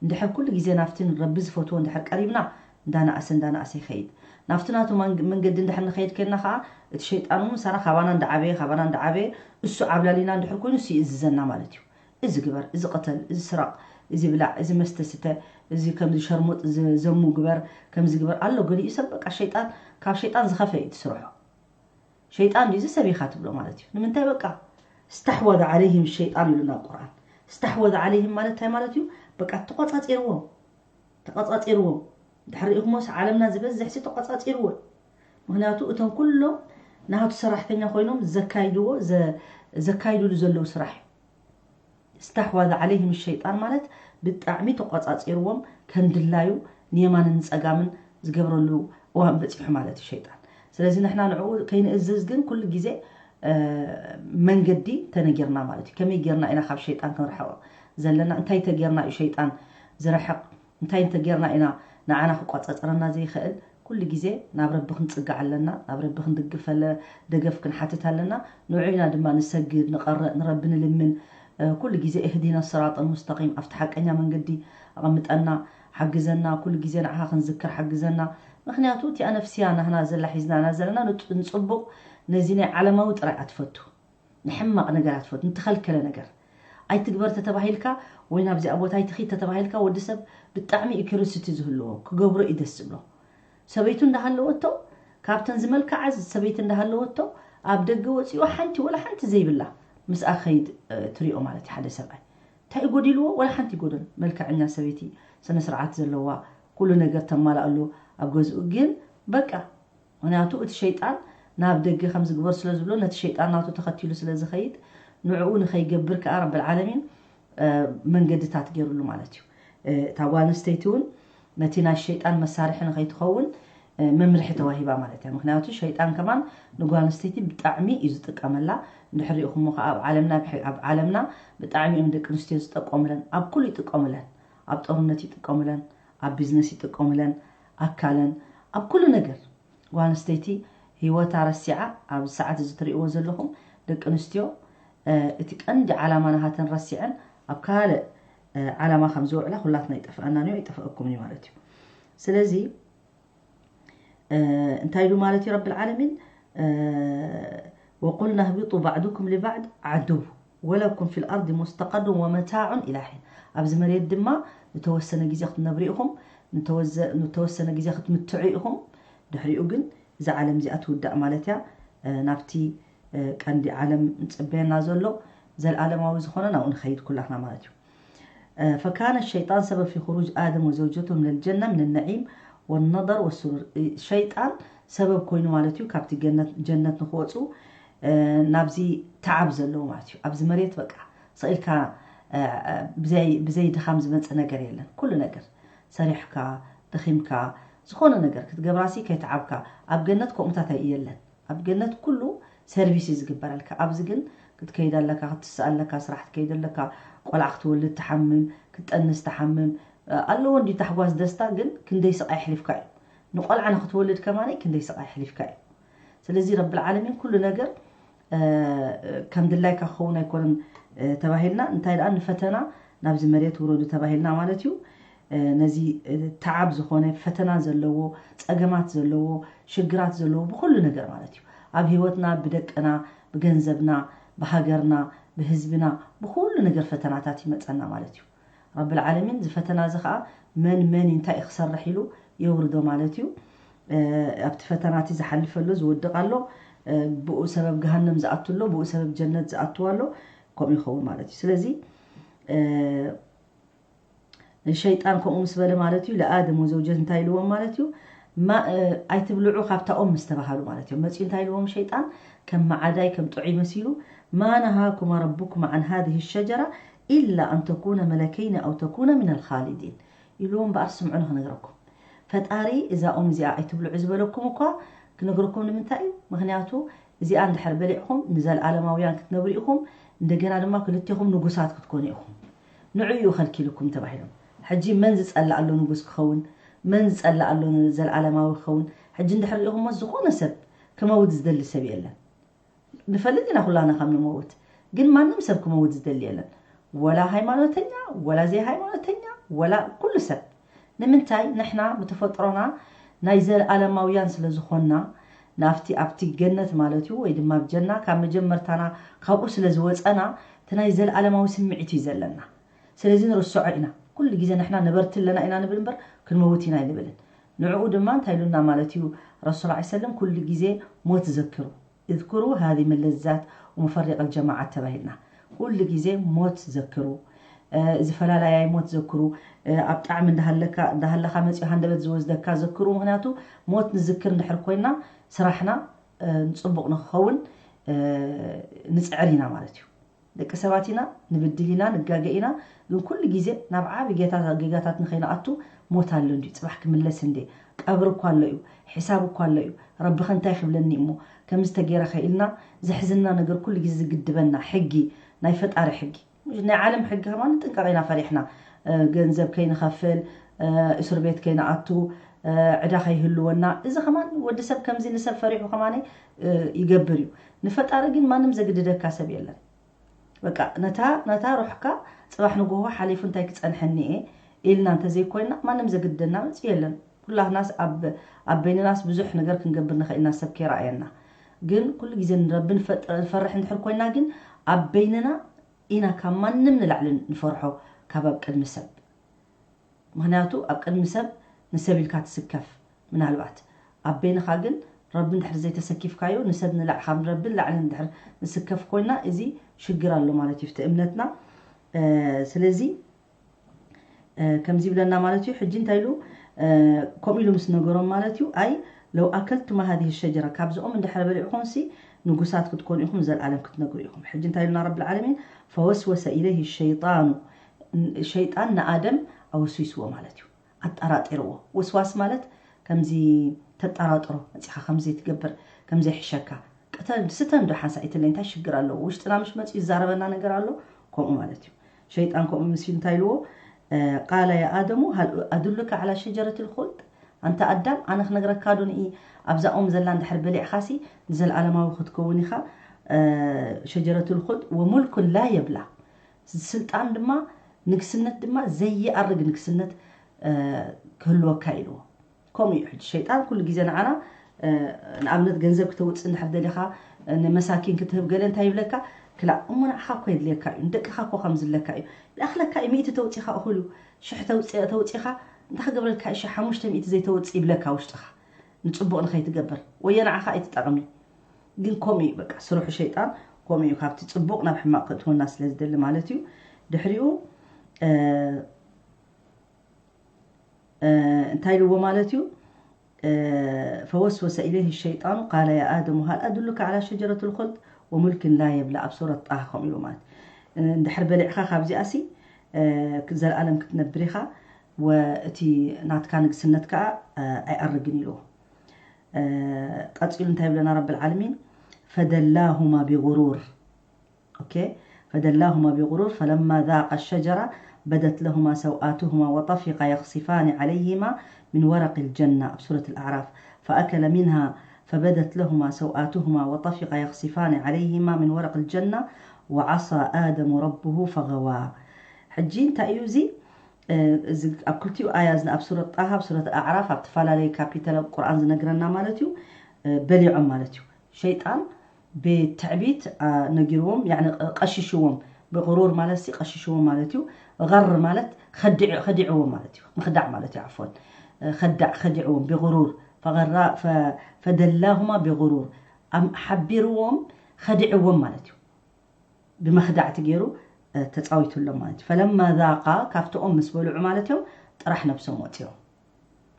እንድሕር ኩሉ ግዜ ናብቲ ረቢ ዝፈትዎ እንድሕር ቀሪብና እንዳነኣሰ እንዳነኣሰ ይኸይድ። ናብቲ ናቱ መንግ- መንገዲ እንድሕር ንኸይድ ከድና ከዓ እቲ ሸይጣን እውን ምሳና ካባና እንዳዓበየ ካባና እንዳዓበየ እሱ ዓብላሊና እንድሕር ኮይኑ እሱ ይእዝዘና ማለት እዩ። እዚ ግበር፣ እዚ ቅተል፣ እዚ ስረቕ፣ እዚ ብላዕ፣ እዚ መስተ ስተ፣ እዚ ከምዚ ሸርሙጥ፣ እዚ ዘሙ ግበር፣ ከምዚ ግበር ኣሎ። ገሊኡ ሰብ በቃ ሸይጣን ካብ ሸይጣን ዝኸፈ እዩ እቲ ስርሑ። ሸይጣን ድዩ እዚ ሰብ ኢኻ ትብሎ ማለት እዩ። ንምንታይ በቃ استحوذ عليهم الشيطان ኢሉና ኣብ ቁርኣን። استحوذ عليهم ማለት እንታይ ማለት እዩ? በቃ ተቆጻጺርዎም፣ ተቆጻጺርዎም። ድሕሪኡ እሞስ ዓለምና ዝበዝሕ ሲ ተቆጻጺርዎ። ምክንያቱ እቶም ኩሎም ናቱ ሰራሕተኛ ኮይኖም ዘካይድዎ፣ ዘ-፣ ዘካይድሉ ዘለዉ ስራሕ እዩ። استحوذ عليهم الشيطان ማለት ብጣዕሚ ተቆጻጺርዎም ከም ድላዩ ንየማንን ንጸጋምን ዝገብረሉ እዋን በጺሑ ማለት እዩ ሸይጣን። ስለዚ ንሕና ንዕኡ ከይንእዝዝ ግን ኩሉ ግዜ፣ እ፣ መንገዲ ተነጊርና ማለት እዩ። ከመይ ጌርና ኢና ካብ ሸይጣን ክንርሕቕ ዘለና? እንታይ ተጌርና እዩ ሸይጣን ዝርሕቕ? እንታይ እንተጌርና ኢና ንዓና ክቆጻጸረና ዘይኽእል? ኩሉ ግዜ ናብ ረቢ ክንጽጋዕ ኣለና፣ ናብ ረቢ ክንድግፍ ኣለ-፣ ደገፍ ክንሓትት ኣለና። ንዑ ኢና ድማ ንሰግድ፣ ንቐርእ፣ ንረቢ ንልምን። እ፣ ኩሉ ግዜ እህዲና ስራጠል ሙስተቂም፣ ኣብቲ ሓቀኛ መንገዲ ኣቐምጠና፣ ሓግዘና፣ ኩሉ ግዜ ንዓኻ ክንዝክር ሓግዘና። ምኽንያቱ እቲኣ ነፍስያ ናህና ዘላ ሒዝናና ዘለና ንጥ-፣ ንጽቡቕ ነዚ ናይ ዓለማዊ ጥራይ ኣትፈቱ። ንሕማቕ ነገር ኣትፈቱ፣ ንተኸልከለ ነገር። ኣይትግበር ተተባሂልካ ወይ ናብዚኣ ቦታ ኣይትኺድ ተተባሂልካ ወዲ ሰብ ብጣዕሚ እዩ ኪሪሲቲ ዝህልዎ፣ ክገብሮ እዩ ደስ ዝብሎ። ሰበይቱ እንዳሃለወቶ፣ ካብተን ዝመልክዓ ሰበይቲ እንዳሃለወቶ፣ ኣብ ደገ ወፂኡ ሓንቲ ወላ ሓንቲ ዘይብላ ምስኣ ክኸይድ፣ እ፣ ትሪኦ ማለት እዩ ሓደ ሰብኣይ። እንታይ እዩ ጎዲልዎ? ወላ ሓንቲ ይጎደል። መልክዐኛ ሰበይቲ፣ ስነ ስርዓት ዘለዋ፣ ኩሉ ነገር ተማላእሉ ኣብ ገዝኡ። ግን በቃ፣ ምኽንያቱ እቲ ሸይጣን ናብ ደገ ከም ዝግበር ስለ ዝብሎ፣ ነቲ ሸይጣን ናቱ ተኸቲሉ ስለ ዝኸይድ፣ ንዕኡ ንኸይገብር ከኣ ረብል ዓለሚን፣ እ፣ መንገድታት ገይሩሉ ማለት እዩ። እ፣ እታ ጓል ኣንስተይቲ እውን ነቲ ናይ ሸይጣን መሳርሒ ንኸይትኸውን፣ እ፣ መምርሒ ተዋሂባ ማለት እያ። ምኽንያቱ ሸይጣን ከማን ንጓል ኣንስተይቲ ብጣዕሚ እዩ ዝጥቀመላ። እንድሕር ሪእኹሞ ከኣ ኣብ ዓለምና ብሕ-፣ ኣብ ዓለምና ብጣዕሚ እዮም ደቂ ኣንስትዮ ዝጠቀሙለን። ኣብ ኩሉ ይጥቀሙለን። ኣብ ጦርነት ይጥቀሙለን፣ ኣብ ቢዝነስ ይጥቀሙለን፣ ኣካለን፣ ኣብ ኩሉ ነገር። ጓል ኣንስተይቲ ህይወታ ረሲዓ፣ ኣብዚ ሰዓት እዚ ትርእይዎ ዘለኹም ደቂ ኣንስትዮ፣ እ፣ እቲ ቀንዲ ዓላማ ናሃተን ረሲዐን ኣብ ካልእ፣ እ፣ ዓላማ ከም ዝውዕላ ኩላትና ይጠፍኣናን እዩ፣ ኣይጠፍኣኩምን እዩ ማለት እዩ። ስለዚ፣ እ፣ እንታይ ኢሉ ማለት እዩ ረብል ዓለሚን? እ፣ وقلنا اهبطوا بعضكم لبعض عدو ولكم في الأرض مستقر ومتاع إلى حين። ኣብዚ መሬት ድማ ንተወሰነ ግዜ ክትነብሩ ኢኹም፣ ንተወዘ-፣ ንተወሰነ ግዜ ክትምትዑ ኢኹም። ድሕሪኡ ግን እዛ ዓለም እዚኣ ትውዳእ ማለት እያ። እ፣ ናብቲ፣ እ፣ ቀንዲ ዓለም ንጽበየና ዘሎ ዘልኣለማዊ ዝኾነ ናብኡ ንኸይድ ኩላትና ማለት እዩ። እ፣ فكان الشيطان سبب في خروج آدم وزوجته من الجنة من النعيم والنظر والسرور። እ፣ ሸይጣን ሰበብ ኮይኑ ማለት እዩ ካብቲ ገነት-፣ ጀነት ንክወፁ፣ እ፣ ናብዚ ተዓብ ዘለዎ ማለት እዩ። ኣብዚ መሬት በቃ ስቕ ኢልካ፣ እ፣ እ፣ ብዘይ፣ ብዘይ ድኻም ዝመጽእ ነገር የለን። ኩሉ ነገር ሰሪሕካ፣ ደኺምካ፣ ዝኾነ ነገር ክትገብራሲ ከይተዓብካ፣ ኣብ ገነት ከምኡታት ኣይ-፣ የለን። ኣብ ገነት ኩሉ ሰርቪስ እዩ ዝግበረልካ። ኣብዚ ግን ክትከይድ ኣለካ፣ ክትስእ ኣለካ፣ ስራሕ ትከይድ ኣለካ፣ ቆልዓ ክትወልድ ትሓምም፣ ክትጠንስ ትሓምም። እ፣ ኣለዎ እንዲ ታሕጓስ ደስታ፣ ግን ክንደይ ስቓይ ኣሕሊፍካ እዩ። ንቆልዓ ንክትወልድ ከማነይ ክንደይ ስቓይ ኣሕሊፍካ እዩ። ስለዚ ረብል ዓለሚን ኩሉ ነገር፣ እ፣ ከም ድላይካ ክኸውን ኣይኮነን፣ እ፣ ተባሂልና። እንታይ ደኣ ንፈተና ናብዚ መሬት ውረዱ ተባሂልና ማለት እዩ። እ፣ ነዚ፣ እ፣ ተዓብ ዝኾነ ፈተና ዘለዎ፣ ጸገማት ዘለዎ፣ ሽግራት ዘለዎ ብኹሉ ነገር ማለት እዩ። ኣብ ህይወትና፣ ብደቅና፣ ብገንዘብና፣ ብሃገርና፣ ብህዝብና፣ ብኹሉ ነገር ፈተናታት ይመጸና ማለት እዩ። ረብል ዓለሚን እዚ ፈተና እዚ ኸኣ መን መን እንታይ እዩ ክሰርሕ ኢሉ የውርዶ ማለት እዩ። እ፣ ኣብቲ ፈተና እቲ ዝሓልፍ ኣሎ፣ ዝወድቕ ኣሎ፣ እ፣ ብኡ ሰበብ ገሃነም ዝኣቱ ኣሎ፣ ብኡ ሰበብ ጀነት ዝኣቱ ኣሎ፣ ከምኡ ይኸውን ማለት እዩ። ስለዚ፣ እ፣ ሸይጣን ከምኡ ምስ በለ ማለት እዩ፣ ለኣደም ወዘውጀት እንታይ ኢልዎም ማለት እዩ? ማ-፣ እ፣ ኣይትብልዑ ካብታ ኦም ምስ ተባሃሉ ማለት እዩ። መጺኡ እንታይ ኢልዎም ሸይጣን? ከም መዓዳይ፣ ከም ጥዑይ መሲሉ፣ "ما نهاكما ربكما عن هذه الشجرة إلا أن تكونا ملكين أو تكونا من الخالدين" ኢልዎም። እምበኣር ስምዑ ንኽነግረኩም። ፈጣሪ እዛ ኦም እዚኣ ኣይትብልዑ ዝበለኩም እኳ ክነግረኩም ንምንታይ እዩ? ምኽንያቱ እዚኣ እንድሕር በሊዕኹም ንዘለኣለማውያን ክትነብሩ ኢኹም፣ እንደገና ድማ ክልቴኹም ንጉሳት ክትኮኑ ኢኹም። ንዑ እዩ ከልኪልኩም ተባሂሎም። ሕጂ መን ዝጸልእ ኣሎ ንጉስ ክኸውን? መን ዝጸልእ ኣሎ ንዘለኣለማዊ ክኸውን? ሕጂ እንድሕር ሪኢኹሞ ዝኾነ ሰብ ክመውት ዝደሊ ሰብ የለን። ንፈልጥ ኢና ኩላና ከም ንመውት። ግን ማንም ሰብ ክመውት ዝደሊ የለን። ወላ ሃይማኖተኛ፣ ወላ ዘይሃይማኖተኛ፣ ወላ ኩሉ ሰብ። ንምንታይ ንሕና ብተፈጥሮና ናይ ዘለኣለማውያን ስለ ዝኾንና፣ ናብቲ፣ ኣብቲ ገነት ማለት እዩ፣ ወይ ድማ ኣብ ጀና ካብ መጀመርታና ካብኡ ስለ ዝወጸና፣ እቲ ናይ ዘለኣለማዊ ስምዒት እዩ ዘለና። ስለዚ ንርስዖ ኢና። ኩሉ ግዜ ንሕና ነበርቲ ኣለና ኢና ንብል እምበር፣ ክንመውት ኢና ኣይንብልን። ንዕኡ ድማ እንታይ ኢሉና ማለት እዩ ረሱል ዐለይሂ ሰለም፣ ኩሉ ግዜ ሞት ዘክሩ። "اذكروا هاذم اللذات ومفرق الجماعات" ተባሂልና። ኩሉ ግዜ ሞት ዘክሩ። እዚ ፈላላያይ ሞት ዘክሩ። ኣብ ጣዕሚ እንዳሃለካ እንዳሃለካ መፅኡ ሃንደበት ዝወስደካ ዘክሩ። ምክንያቱ ሞት ንዝክር እንድሕር ኮይና ስራሕና ንፅቡቕ ንክኸውን ንፅዕር ኢና ማለት እዩ። ደቂ ሰባት ኢና፣ ንብድል ኢና፣ ንጋገ ኢና። ግን ኩሉ ግዜ ናብ ዓቢ ጌታ- ጌጋታት ንኸይንኣቱ ሞት ኣሎ እንድዩ፣ ጽባሕ ክምለስ እንዴ፣ ቀብሪ እኳ ኣሎ እዩ፣ ሒሳብ እኳ ኣሎ እዩ፣ ረቢ ኸ እንታይ ክብለኒ እሞ፣ ከምዚ ተገይረ ኸ ኢልና ዘሕዝንና ነገር ኩሉ ግዜ ዝግድበና ሕጊ፣ ናይ ፈጣሪ ሕጊ። ናይ ዓለም ሕጊ ከማን ጥንቃቕ ኢና ፈሪሕና፣ ገንዘብ ከይንኸፍል፣ እስር ቤት ከይንኣቱ፣ ዕዳ ከይህልወና። እዚ ከማን ወዲ ሰብ ከምዚ ንሰብ ፈሪሑ ከማን ይገብር እዩ። ንፈጣሪ ግን ማንም ዘግድደካ ሰብ የለን። በቃ ነታ ነታ ሩሕካ ጽባሕ ንጎሆ ሓሊፉ እንታይ ክጸንሐኒ እየ ኢልና እንተዘይኮይና ማንም ዘግድደና መጽኡ የለን። ኩላህናስ ኣብ ኣብ በይንናስ ብዙሕ ነገር ክንገብር ንኽእል ኢና ሰብ ከይረኣየና። ግን ኩሉ ግዜ ንረቢ ንፈጥ- ንፈርሕ እንድሕር ኮይና ግን ኣብ በይንና ኢና ካብ ማንም ንላዕሊ ንፈርሖ ካብ ኣብ ቅድሚ ሰብ። ምኽንያቱ ኣብ ቅድሚ ሰብ ንሰብ ኢልካ ትስከፍ። ምናልባት ኣብ በይንኻ ግን ረቢ እንድሕር ዘይተሰኪፍካዮ ንሰብ ንላዕ ካብ ንረቢ ንላዕሊ እንድሕር ንስከፍ ኮይና እዚ ሽግር ኣሎ ማለት እዩ እቲ እምነትና። ስለዚ ከምዚ ይብለና ማለት እዩ። ሕጂ እንታይ ኢሉ ከምኡ ኢሉ ምስ ነገሮም ማለት እዩ ኣይ ለው ኣከልቱማ ሃዚህ ሸጀራ ካብዚኦም እንድሕር በሊዕኹምሲ ንጉሳት ክትኮኑ ኢኹም ንዘለኣለም ክትነግሩ ኢኹም። ሕጂ እንታይ ኢሉና ረቢ ዓለሚን ፈወስወሰ ኢለይህ ሸይጣኑ ሸይጣን ንኣደም ኣወስዊስዎ ማለት እዩ። ኣጠራጢርዎ። ወስዋስ ማለት ከምዚ ተጠራጥሮ መፂኻ ከምዚ ትገብር ከምዚ ይሕሸካ ቅተል ስተ እንዶ ሓንሳ ኢትለይ እንታይ ሽግር ኣለዎ? ውሽጥና ምሽ መፂኡ ይዛረበና ነገር ኣሎ። ከምኡ ማለት እዩ። ሸይጣን ከምኡ ምስ እንታይ ኢልዎ ቃለ ያ ኣደሙ ሃል ኣዱልካ ዓላ ሸጀረት ልኹልድ ኣንታ ኣዳም ኣነ ክነግረካ ዶ ንኢ ኣብዛኦም ዘላ እንድሕር በሊዕኻሲ ንዘለኣለማዊ ክትከውን ኢኻ ሸጀረት ልኹልድ ወሙልኩን ላ የብላ ስልጣን ድማ ንግስነት ድማ ዘይኣርግ ንግስነት ክህልወካ ኢልዎ። ከምኡ እዩ ሕጂ ሸይጣን ኩሉ ግዜ ንዓና ንኣብነት ገንዘብ ክተውፅእ እንድሕር ደሊኻ ንመሳኪን ክትህብ ገለ እንታይ ይብለካ ክላእ እሞ ንዓኻ እኮ የድልየካ እዩ ንደቅኻ እኮ ከም ዝለካ እዩ ይኣኽለካ እዩ ሚእቲ ተውፂኻ እኹሉ ሽሕ ተውፂኻ እንታይ ክገብረልካ እዩ ሓሙሽተ ሚእቲ ዘይተውፅእ ይብለካ ውሽጥኻ ንፅቡቕ ንኸይትገብር ወየ ንዓኻ ኣይትጠቕሚ ግን ከምኡ እዩ በቃ ስርሑ ሸይጣን ከምኡ እዩ ካብቲ ፅቡቕ ናብ ሕማቕ ክእትወና ስለ ዝደሊ ማለት እዩ ድሕሪኡ እንታይ ኢልዎ ማለት እዩ فوسوس إليه الشيطان قال يا آدم هل أدلك على شجرة الخلد وملك لا يبلى ኣብ ሱረት ጣሃ ከምኡ ኢሉ ማለት እንድሕር በሊዕኻ ካብዚኣሲ ዘለኣለም ክትነብር ኢኻ ወእቲ ናትካ ንግስነት ከዓ ኣይኣርግን ኢልዎ ቀፂሉ እንታይ ይብለና ረቢ ዓለሚን فدلاهما بغرور أوكي فدلاهما بغرور فلما ذاقا الشجرة بدت لهما سوآتهما وطفقا يخصفان عليهما من ورق الجنة سورة الأعراف فأكلا منها فبدت لهما سوآتهما وطفقا يخصفان عليهما من ورق الجنة وعصى آدم ربه فغوى ሕጂ እንታይ እዩ እዚ እዚ ኣብ ክልቲኡ ኣያ ዝን ኣብ ሱረት ጣሃ ኣብ ሱረት ኣዕራፍ ኣብ ተፈላለየ ካፒተል ኣብ ቁርኣን ዝነግረና ማለት እዩ በሊዖም ማለት እዩ ሸይጣን ብትዕቢት ነጊርዎም ቀሽሽዎም ብغرور ማለት ሲ ቀሽሽዎም ማለት እዩ غر ማለት ከዲዕዎም ማለት እዩ ምኽዳዕ ማለት እዩ ዓፎን ከዳዕ ከዲዕዎም ብغرور فدلاهما بغرور ሓቢርዎም ከዲዕዎም ማለት እዩ ብመኽዳዕቲ ገይሩ ተፃዊቱሎም ማለት እዩ ፈለማ ذاقا ካብቲ ኦም ምስ በልዑ ማለት እዮም ጥራሕ ነብሶም ወፂኦም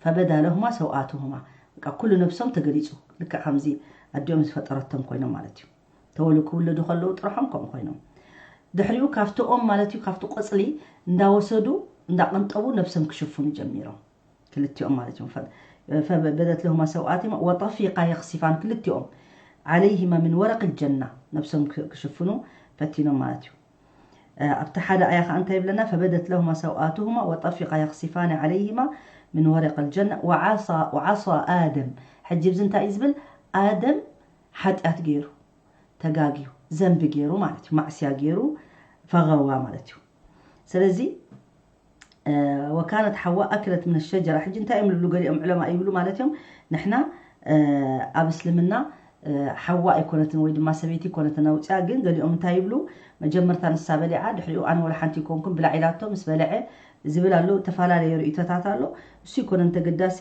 فبدا لهما سوآتهما በቃ ኩሉ ነብሶም ተገሊፁ ልክዕ ከምዚ ኣዲኦም ዝፈጠረቶም ኮይኖም ማለት እዩ ተወሉ ክውለዱ ከለዉ ጥርሖም ከምኡ ኮይኖም ድሕሪኡ ካብቲ ኦም ማለት እዩ ካብቲ ቆፅሊ እንዳወሰዱ እንዳቀንጠቡ ነብሶም ክሽፍኑ ጀሚሮም ክልቲኦም ማለት እዮም فبدت لهما سوآتهما وطفقا يخصفان ክልቲኦም عليهما من ورق الجنة ነብሶም ክሽፍኑ ፈቲኖም ማለት እዩ ኣብቲ ሓደ ኣያ ከዓ እንታይ ይብለና فبدت لهما سوآتهما وطفقا يخصفان عليهما من ورق الجنة وعصى وعصى آدم ሕጂ ብዚ እንታይ እዩ ዝብል ኣደም ሓጢኣት ገይሩ ተጋግዩ ዘንቢ ገይሩ ማለት እዩ ማዕስያ ገይሩ فغوى ማለት እዩ ስለዚ وكانت حواء أكلت من الشجرة ሕጂ እንታይ እዮም ዝብሉ ገሊኦም ዕለማ ይብሉ ማለት እዮም ንሕና ኣብ እስልምና ሓዋ ኣይኮነትን ወይ ድማ ሰበይቲ ይኮነትን ኣውፅያ ግን ገሊኦም እንታይ ይብሉ መጀመርታ ንሳ በሊዓ ድሕሪኡ ኣነ ወላ ሓንቲ ይኮንኩም ብላዕ ኢላቶ ምስ በለዐ ዝብል ኣሎ ተፈላለየ ርእይቶታት ኣሎ እሱ ይኮነን ተገዳሲ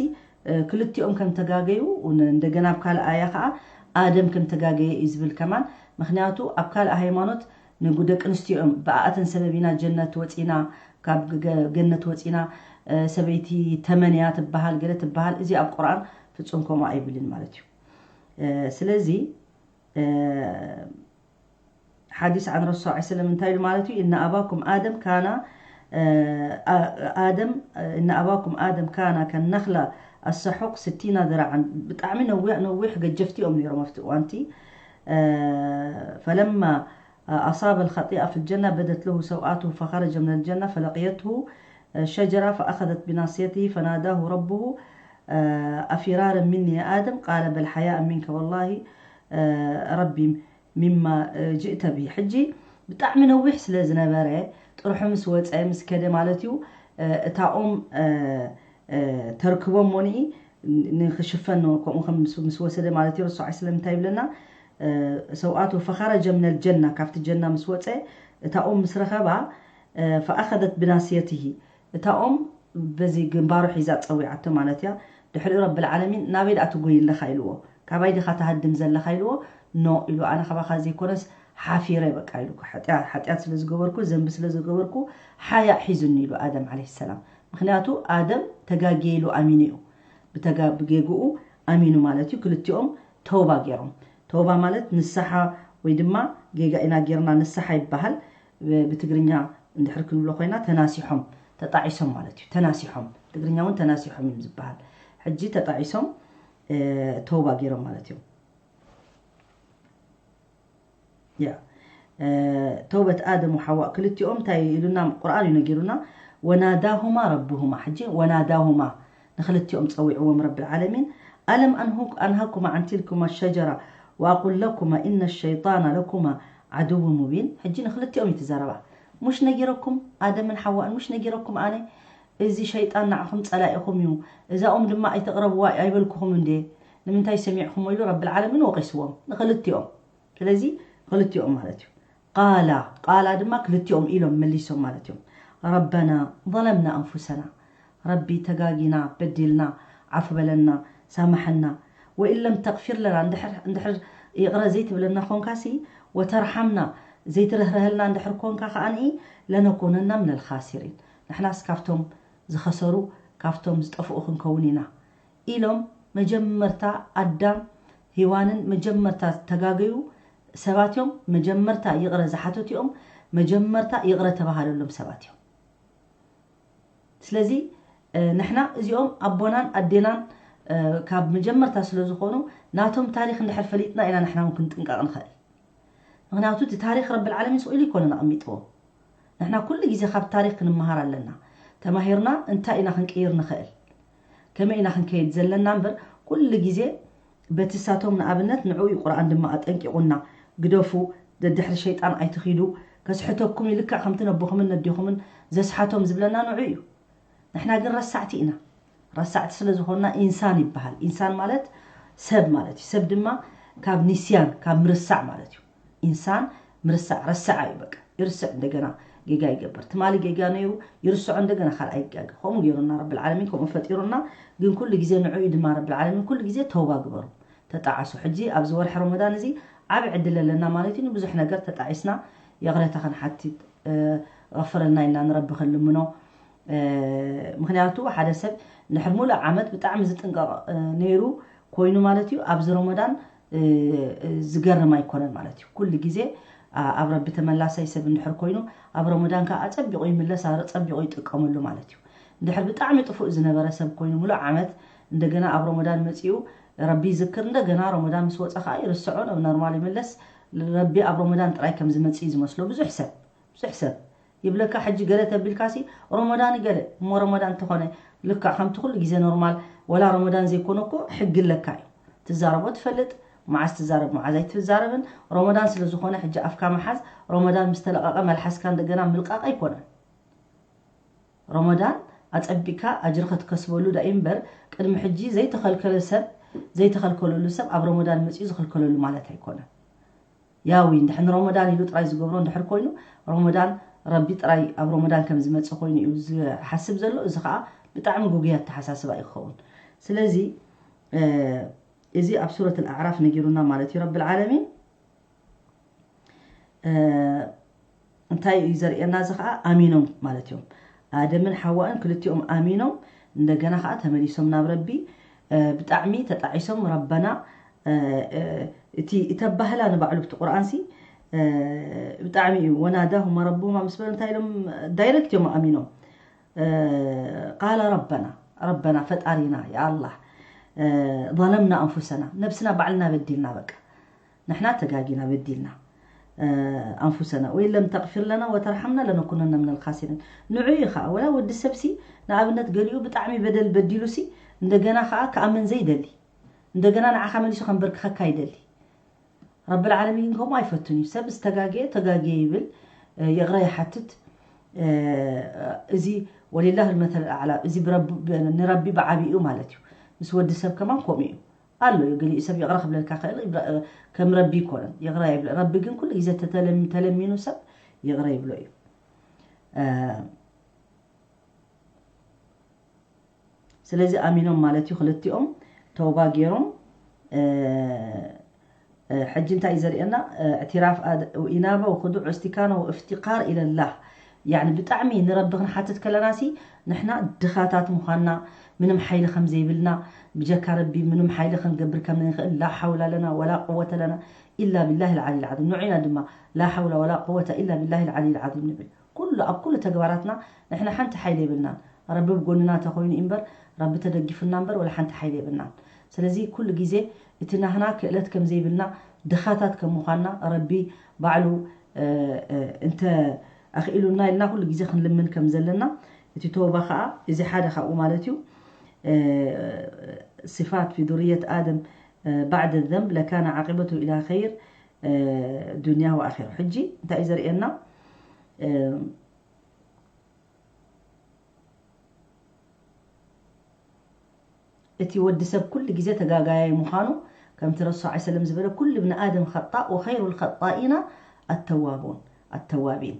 ክልቲኦም ከም ተጋገዩ እንደገና ኣብ ካልእ ኣያ ከዓ ኣደም ከም ተጋገየ እዩ ዝብል ከማን ምክንያቱ ኣብ ካልእ ሃይማኖት ንጉ ደቂ ኣንስትዮ እዮም። ብኣኣተን ሰበብ ኢና ጀነት ወፂና፣ ካብ ገ- ገነት ወፂና። እ፣ ሰበይቲ ተመንያ ትበሃል፣ ገለ ትበሃል። እዚ ኣብ ቁርኣን ፍጹም ከምኡ ኣይብልን ማለት እዩ። እ፣ ስለዚ እ፣ ሓዲስ عن رسول صلى الله عليه وسلم እንታይ ኢሉ ማለት እዩ? إن أباكم آدم كان، እ፣ ኣ- آدم إن أباكم آدم كان كالنخلة السحوق ستين ذراعا። ብጣዕሚ ነዊሕ ነዊሕ ገጀፍቲ እዮም ነይሮም ኣብቲ እዋንቲ። እ፣ فلما أصاب الخطيئة في الجنة بدت له سوآته فخرج من الجنة فلقيته شجرة فأخذت بناصيته فناداه ربه أفرارا مني يا آدم؟ قال بل حياء منك والله ربي مما جئت به. ሕጂ ብጣዕሚ ነዊሕ ስለ ዝነበረ ጥርሑ ምስ ወፀ ምስ ከደ ማለት እዩ። እታ ኦም ተርክቦም ሞኒኢ ንክሽፈን ከምኡ ከም ምስ ወሰደ ማለት እዩ። ረሱል ሰለም እንታይ ይብለና? ሰውኣቱ ፈኸረጀ ምነል ጀና፣ ካብቲ ጀና ምስ ወፀ እታ ኦም ምስ ረኸባ ፈኣኸደት ብናስየትሂ፣ እታ ኦም በዚ ግንባሩ ሒዛ ፀዊዓቶ ማለት እያ። ድሕሪኡ ረብል ዓለሚን ናበይ ደኣ ትጎይ ኣለኻ ኢልዎ፣ ካባይ ዲኻ ትሃድም ዘለኻ ኢልዎ። ኖ ኢሉ፣ ኣነ ካባኻ ዘይኮነስ ሓፊረ በቃ ኢሉ፣ ሓጢኣት ስለ ዝገበርኩ ዘንቢ ስለ ዝገበርኩ ሓያእ ሒዙኒ ኢሉ ኣደም ዓለይሂ ሰላም። ምክንያቱ ኣደም ተጋግየ ኢሉ ኣሚኑ እዩ። ብተጋ ብጌግኡ ኣሚኑ ማለት እዩ። ክልቲኦም ተውባ ገይሮም። ተውባ ማለት ንስሓ ወይ ድማ ጌጋ ኢና ጌርና ንስሓ ይበሃል። ብትግርኛ እንድሕር ክንብሎ ኮይና ተናሲሖም ተጣዒሶም ማለት እዩ። ተናሲሖም ትግርኛ እውን ተናሲሖም እዮም ዝበሃል። ሕጂ ተጣዒሶም ተውባ ገይሮም ማለት እዮም። ያ ተውበት ኣደም ወሓዋ ክልቲኦም እንታይ ኢሉና ቁርኣን እዩ ነጊሩና። ወናዳሁማ ረብሁማ። ሕጂ ወናዳሁማ ንክልቲኦም ፀዊዕዎም ረብል ዓለሚን። ኣለም ኣንሃኩማ ዓን ቲልኩማ ሸጀራ ወኣቁል ለኩማ ኢነ ሸይጣና ለኩማ ዓድው ሙቢን። ሕጂ ንክልቲኦም እዩ ትዛረባ። ሙሽ ነጊረኩም ኣደምን ሓዋን ሙሽ ነጊረኩም ኣነ እዚ ሸይጣን ንዓኹም ፀላኢኹም እዩ፣ እዛኦም ድማ ኣይተቕረብዋ ኣይበልኩኹም እንዴ? ንምንታይ ሰሚዕኹሞ ኢሉ ረብል ዓለሚን ወቒስዎም ንክልቲኦም። ስለዚ ክልቲኦም ማለት እዩ። ቃላ ቃላ ድማ ክልቲኦም ኢሎም መሊሶም ማለት እዮም። ረበና ظለምና ኣንፉሰና፣ ረቢ ተጋጊና በዲልና ዓፉ በለና ሳምሐና። ወኢን ለም ተግፊር ለና እንድሕር እንድሕር ይቕረ ዘይትብለና ኮንካሲ ወተርሓምና ዘይትርህረሀልና እንድሕር ኮንካ ከኣኒ ለነኩነና ምነል ኻሲሪን፣ ንሕናስ ካብቶም ዝኸሰሩ ካብቶም ዝጠፍኡ ክንከውን ኢና ኢሎም መጀመርታ ኣዳም ሂዋንን መጀመርታ ዝተጋገዩ ሰባት እዮም። መጀመርታ ይቕረ ዝሓተቱ እዮም። መጀመርታ ይቕረ ተባሃለሎም ሰባት እዮም። ስለዚ ንሕና እዚኦም ኣቦናን ኣዴናን ካብ መጀመርታ ስለ ዝኾኑ ናቶም ታሪክ እንድሕር ፈሊጥና ኢና ንሕና እውን ክንጥንቀቕ ንኽእል። ምክንያቱ እቲ ታሪክ ረብል ዓለሚን ስቕ ኢሉ ኣይኮነን ኣቐሚጥዎ። ንሕና ኩሉ ግዜ ካብ ታሪክ ክንመሃር ኣለና። ተማሂርና እንታይ ኢና ክንቅይር ንኽእል፣ ከመይ ኢና ክንከይድ ዘለና እምበር ኩሉ ግዜ በቲ ሳቶም ንኣብነት ንዕኡ እዩ ቁርኣን ድማ ኣጠንቂቑና። ግደፉ፣ ደድሕሪ ሸይጣን ኣይትኺዱ፣ ከስሕተኩም እዩ፣ ልክዕ ከምቲ ነቦኹምን ነዴኹምን ዘስሓቶም ዝብለና ንዑ እዩ። ንሕና ግን ረሳዕቲ ኢና። ረሳዕቲ ስለ ዝኾንና ኢንሳን ይበሃል። ኢንሳን ማለት ሰብ ማለት እዩ። ሰብ ድማ ካብ ኒስያን ካብ ምርሳዕ ማለት እዩ። ኢንሳን ምርሳዕ ረሳዓ እዩ። በቃ ይርስዕ፣ እንደገና ጌጋ ይገብር። ትማሊ ጌጋ ነይሩ ይርስዖ፣ እንደገና ካልኣይ ጌጋ። ከምኡ ገይሩና ረብል ዓለሚን ከምኡ ፈጢሩና። ግን ኩሉ ግዜ ንዑ እዩ ድማ ረብል ዓለሚን ኩሉ ግዜ ተውባ ግበሩ፣ ተጣዓሱ። ሕጂ ኣብዚ ወርሒ ረመዳን እዚ ዓቢ ዕድል ኣለና ማለት እዩ። ንብዙሕ ነገር ተጣዒስና ይቕሬታ ክንሓትት፣ እ፣ ቐፍረልና ኢልና ንረቢ ክንልምኖ። እ፣ ምክንያቱ ሓደ ሰብ እንድሕር ሙሉእ ዓመት ብጣዕሚ ዝጥንቀቕ፣ እ፣ ነይሩ ኮይኑ ማለት እዩ፣ ኣብዚ ረመዳን፣ እ፣ እ፣ ዝገርም ኣይኮነን ማለት እዩ። ኩሉ ግዜ፣ ኣ፣ ኣብ ረቢ ተመላሳይ ሰብ እንድሕር ኮይኑ ኣብ ረመዳን ከዓ ኣጸቢቑ ይምለስ፣ ኣጸቢቑ ይጥቀመሉ ማለት እዩ። እንድሕር ብጣዕሚ ጥፉእ ዝነበረ ሰብ ኮይኑ ሙሉእ ዓመት እንደገና ኣብ ረመዳን መጺኡ ረቢ ይዝክር፣ እንደገና ረመዳን ምስ ወጸ ከዓ ይርስዖ፣ ናብ ኖርማል ይምለስ። ረቢ ኣብ ረመዳን ጥራይ ከም ዝመጽእ እዩ ዝመስሎ ብዙሕ ሰብ። ብዙሕ ሰብ ይብለካ ሕጂ ገለ ተቢልካሲ ረመዳን ገለ እሞ ረመዳን እንተኾነ ልክዕ ከምቲ ኩሉ ግዜ ኖርማል ወላ ረመዳን ዘይኮነ እኮ ሕጊ ኣለካ እዩ። ትዛረቦ ትፈልጥ፣ መዓዝ ትዛረብ መዓዝ ኣይትዛረብን። ረመዳን ስለ ዝኾነ ሕጂ ኣፍካ ምሓዝ፣ ረመዳን ምስ ተለቐቐ መልሓስካ እንደገና ምልቃቕ ኣይኮነን። ረመዳን ኣጸቢቕካ ኣጅሪ ከትከስበሉ ዳኢ እምበር ቅድሚ ሕጂ ዘይተኸልከለ ሰብ ዘይተኸልከለሉ ሰብ ኣብ ረመዳን መጺኡ ዝኸልከለሉ ማለት ኣይኮነን። ያዊ እንድሕር ንረመዳን ኢሉ ጥራይ ዝገብሮ እንድሕር ኮይኑ ረመዳን ረቢ ጥራይ ኣብ ረመዳን ከም ዝመጽእ ኮይኑ እዩ ዝሓስብ ዘሎ። እዚ ከዓ ብጣዕሚ ጉጉይ ኣተሓሳስባ እዩ ክኸውን። ስለዚ እ፣ እዚ ኣብ ሱረት ኣልኣዕራፍ ነጊሩና ማለት እዩ ረብል ዓለሚን። እ፣ እንታይ እዩ ዘርእየና? እዚ ከዓ ኣሚኖም ማለት እዮም። ኣደምን ሓዋእን ክልቲኦም ኣሚኖም፣ እንደገና ከዓ ተመሊሶም ናብ ረቢ። ብጣዕሚ ተጣዒሶም፣ ረበና፣ እቲ እተባህላ ንባዕሉ ብቲ ቁርኣንሲ ብጣዕሚ እዩ። ወናዳሁማ ረቡማ ምስ በለ እንታይ ኢሎም? ዳይረክት እዮም ኣሚኖም። ቃለ ረበና፣ ረበና ፈጣሪና፣ የኣላህ፣ ዘለምና ኣንፉሰና፣ ነብስና ባዕልና በዲልና፣ በቃ ንሕና ተጋጊና በዲልና፣ ኣንፉሰና፣ ወይን ለም ተቕፊር ለና ወተርሓምና ለነኩነና ምነል ካሲሪን። ንዑ እዩ ከዓ፣ ወላ ወዲ ሰብሲ ንኣብነት ገሊኡ ብጣዕሚ በደል በዲሉሲ እንደገና ከዓ ክኣምን ዘይደሊ፣ እንደገና ንዓኻ መሊሱ ከንበርክኸካ ይደሊ። ረብል ዓለሚን ግን ከምኡ ኣይፈቱን እዩ። ሰብ ዝተጋገየ ተጋገየ ይብል፣ ይቕረ ይሓትት። እዚ ወሊላህ ልመተል ኣዕላ፣ እዚ ንረቢ ብዓብኡ ማለት እዩ። ምስ ወዲ ሰብ ከማን ከምኡ እዩ ኣሎ። ገሊኡ ሰብ ይቕረ ክብለልካ ክእል፣ ከም ረቢ ይኮነን፣ ይቕረ ይብል። ረቢ ግን ኩሉ ግዜ ተለሚኑ ሰብ ይቕረ ይብሎ እዩ። ስለዚ ኣሚኖም ማለት እዩ። ክልቲኦም ተውባ ገይሮም። ሕጂ እንታይ እዩ ዘርእየና? እዕትራፍ፣ ኢናባ ወክዱዕ፣ እስቲካና ወእፍትቃር ኢለላህ። ያኒ ብጣዕሚ ንረቢ ክንሓትት ከለናሲ ንሕና ድኻታት ምዃንና፣ ምንም ሓይሊ ከም ዘይብልና፣ ብጀካ ረቢ ምንም ሓይሊ ክንገብር ከም ዘይንኽእል፣ ላ ሓውላ ለና ወላ ቅወተ ለና ኢላ ቢላሂ ልዓሊ ልዓዚም። ንዑ ኢና ድማ ላ ሓውላ ወላ ቅወተ ኢላ ቢላሂ ልዓሊ ልዓዚም ንብል። ኩሉ ኣብ ኩሉ ተግባራትና ንሕና ሓንቲ ሓይሊ የብልናን። ረቢ ብጎንና ተኮይኑ እምበር፣ ረቢ ተደጊፉና እምበር ወላ ሓንቲ ሓይሊ የብልናን። ስለዚ ኩሉ ግዜ እቲ ናህና ክእለት ከም ዘይብልና፣ ድኻታት ከም ምዃንና፣ ረቢ ባዕሉ እንተ ኣኽኢሉና ኢልና ኩሉ ግዜ ክንልምን ከም ዘለና፣ እቲ ተውባ ከዓ እዚ ሓደ ካብኡ ማለት እዩ። ስፋት ፊ ዱርየት ኣደም ባዕደ ዘንብ ለካነ ዓቂበቱ ኢላ ኸይር ዱንያ ወኣኺራ። ሕጂ እንታይ እዩ ዘርእየና? እቲ ወዲ ሰብ ኩሉ ግዜ ተጋጋያይ ምዃኑ፣ ከምቲ ረሱል ሰለም ዝበለ፣ ኩሉ ብኒ ኣደም ኸጣእ ወኸይሩ ልኸጣኢና ኣተዋቡን ኣተዋቢን።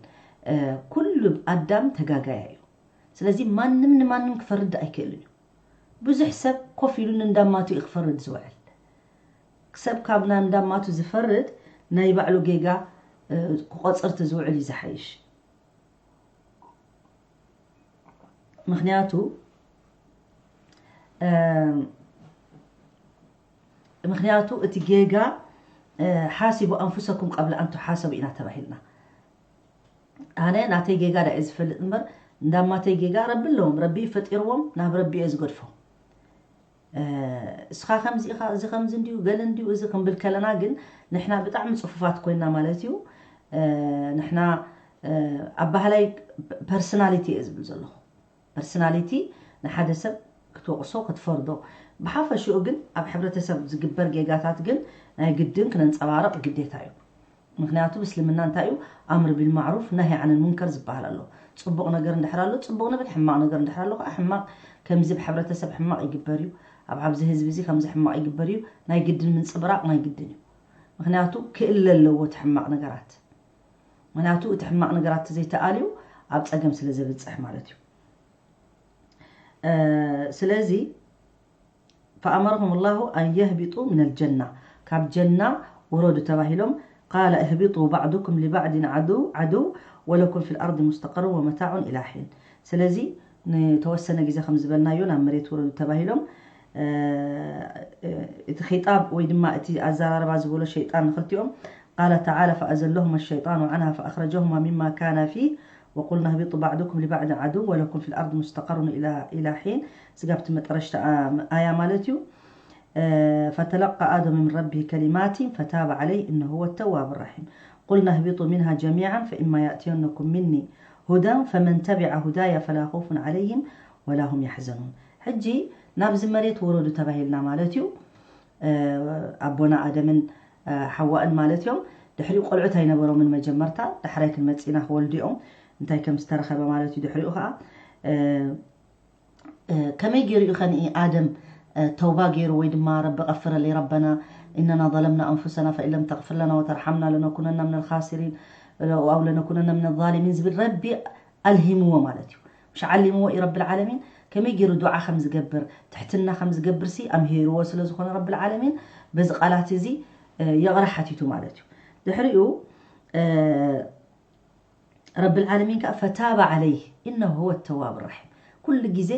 ኩሉ ኣዳም ተጋጋያይ እዩ። ስለዚ ማንም ንማንም ክፈርድ ኣይክእልን እዩ። ብዙሕ ሰብ ኮፍ ኢሉ ንእንዳማቱ እዩ ክፈርድ ዝውዕል። ሰብ ካብ ናይ እንዳማቱ ዝፈርድ፣ ናይ ባዕሉ ጌጋ ክቆፅር ዝውዕል እዩ ዝሓይሽ። ምክንያቱ ምክንያቱ እቲ ጌጋ ሓሲቡ ኣንፉሰኩም ቀብለ ኣን ትሓሰቡ ኢና ተባሂልና። ኣነ ናተይ ጌጋ ዳ እየ ዝፈልጥ እምበር፣ እንዳማተይ ጌጋ ረቢ ኣለዎም፣ ረቢ ፈጢርዎም፣ ናብ ረቢ እየ ዝገድፎ። እስኻ ከምዚ ኢኻ፣ እዚ ከምዚ እንድዩ፣ ገለ እንድዩ፣ እዚ ክንብል ከለና ግን ንሕና ብጣዕሚ ፅፉፋት ኮይና ማለት እዩ። ንሕና ኣባህላይ ፐርሰናሊቲ እየ ዝብል ዘለኹ። ፐርሰናሊቲ ንሓደ ሰብ ክትወቕሶ፣ ክትፈርዶ። ብሓፈሽኡ ግን ኣብ ሕብረተሰብ ዝግበር ጌጋታት ግን ናይ ግድን ክነንፀባርቕ ግዴታ እዩ። ምክንያቱ ብእስልምና እንታይ እዩ? ኣምር ቢልማዕሩፍ ናሂ ዓንን ሙንከር ዝበሃል ኣሎ። ፅቡቕ ነገር እንድሕር ኣሎ ፅቡቕ ንብል፣ ሕማቕ ነገር እንድሕር ኣሎ ከዓ ሕማቕ፣ ከምዚ ብሕብረተሰብ ሕማቕ ይግበር እዩ፣ ኣብ ኣብዚ ህዝቢ እዚ ከምዚ ሕማቕ ይግበር እዩ፣ ናይ ግድን ምንፅብራቕ ናይ ግድን እዩ። ምክንያቱ ክእለ ኣለዎ እቲ ሕማቕ ነገራት። ምክንያቱ እቲ ሕማቕ ነገራት ዘይተኣልዩ ኣብ ፀገም ስለ ዘብፅሕ ማለት እዩ። ስለዚ ፈኣመረሁም ላሁ ኣን የህቢጡ ሚነል ጀና፣ ካብ ጀና ውረዱ ተባሂሎም። ቃለ እህቢጡ ባዕዱኩም ሊባዕድን ዓድው ዓድው ወለኩም ፊል ኣርዲ ሙስተቀሩን ወመታዑን ኢላ ሒን። ስለዚ ንተወሰነ ግዜ ከም ዝበልናዮ ናብ መሬት ውረዱ ተባሂሎም። እቲ ኺጣብ ወይ ድማ እቲ ኣዘራርባ ዝበሎ ሸይጣን ንክልቲኦም ቃለ ተዓላ ፈኣዘለሁማ ሸይጣኑ ዓንሃ ፈኣኽረጀሁማ ሚማ ካና ፊህ ወቁልና ህቢጡ ባዕዱኩም ሊባዕድን ዓድው ወለኩም ፊል ኣርዲ ሙስተቀሩን ኢላ ሒን። ስጋብ እቲ መጠረሽታ ኣያ ማለት እዩ። ፈተለቃ ኣደሙ ምን ረቢሂ ከሊማቲን ፈታበ ዓለይህ እነሁ ሁወ ተዋቡ ራሒም። ቁልና ህቢጡ ሚንሃ ጀሚዓን ፈኢማ ያእትየነኩም ሚኒ ሁዳን ፈመን ተቢዐ ሁዳያ ፈላ ኸውፉን ዓለይሂም ወላ ሁም ያሕዘኑን። ሕጂ ናብዚ መሬት ወረዱ ተባሂልና ማለት እዩ። ኣቦና ኣደምን ሓዋእን ማለት እዮም። ድሕሪኡ ቆልዑት ኣይነበሮምን መጀመርታ፣ ዳሕራይ ክንመፅእ ኢና ክወልዱ እዮም እንታይ ከም ዝተረኸበ ማለት እዩ። ድሕሪኡ ከዓ ከመይ ገይሩ እዩ ከንኢ ኣደም ተውባ ገይሩ ወይ ድማ ረቢ ቀፍረለይ ረበና ኢነና ዘለምና ኣንፉሰና ፈኢን ለም ተግፍር ለና ወተርሓምና ለነኩነና ምነል ካሲሪን ኣው ለነኩነና ምነ ዛሊሚን ዝብል ረቢ ኣልሂምዎ ማለት እዩ። ምሽ ዓሊምዎ እዩ ረብል ዓለሚን ከመይ ገይሩ ዱዓ ከም ዝገብር ትሕትና ከም ዝገብር ሲ ኣምሂርዎ ስለ ዝኾነ ረብል ዓለሚን በዚ ቃላት እዚ ይቕረ ሓቲቱ ማለት እዩ። ድሕሪኡ ረብል ዓለሚን ከኣ ፈታበ ዓለይህ ኢነሁ ሁወ ተዋብ ራሒም። ኩሉ ግዜ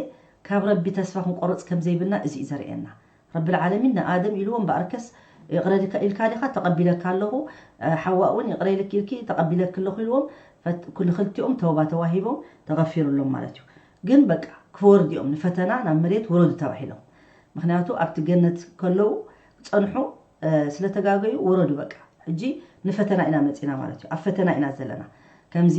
ካብ ረቢ ተስፋ ክንቆርጽ ከም ዘይብልና እዚ እዩ ዘርእየና። ረብል ዓለሚን ንኣደም ኢልዎ እምበኣርከስ ይቕረ ኢልካ ዲኻ? ተቐቢለካ ኣለኹ። ሓዋ እውን ይቕረ ኢልክ ኢልኪ ተቐቢለክ ኣለኹ ኢልዎም። ንክልቲኦም ተውባ ተዋሂቦም ተቐፊሩሎም ማለት እዩ። ግን በቃ ክወርድ እዮም ንፈተና ናብ መሬት ውረዱ ተባሂሎም። ምክንያቱ ኣብቲ ገነት ከለዉ ክጸንሑ ስለተጋገዩ ውረዱ በቃ። ሕጂ ንፈተና ኢና መጺና ማለት እዩ። ኣብ ፈተና ኢና ዘለና። ከምዚ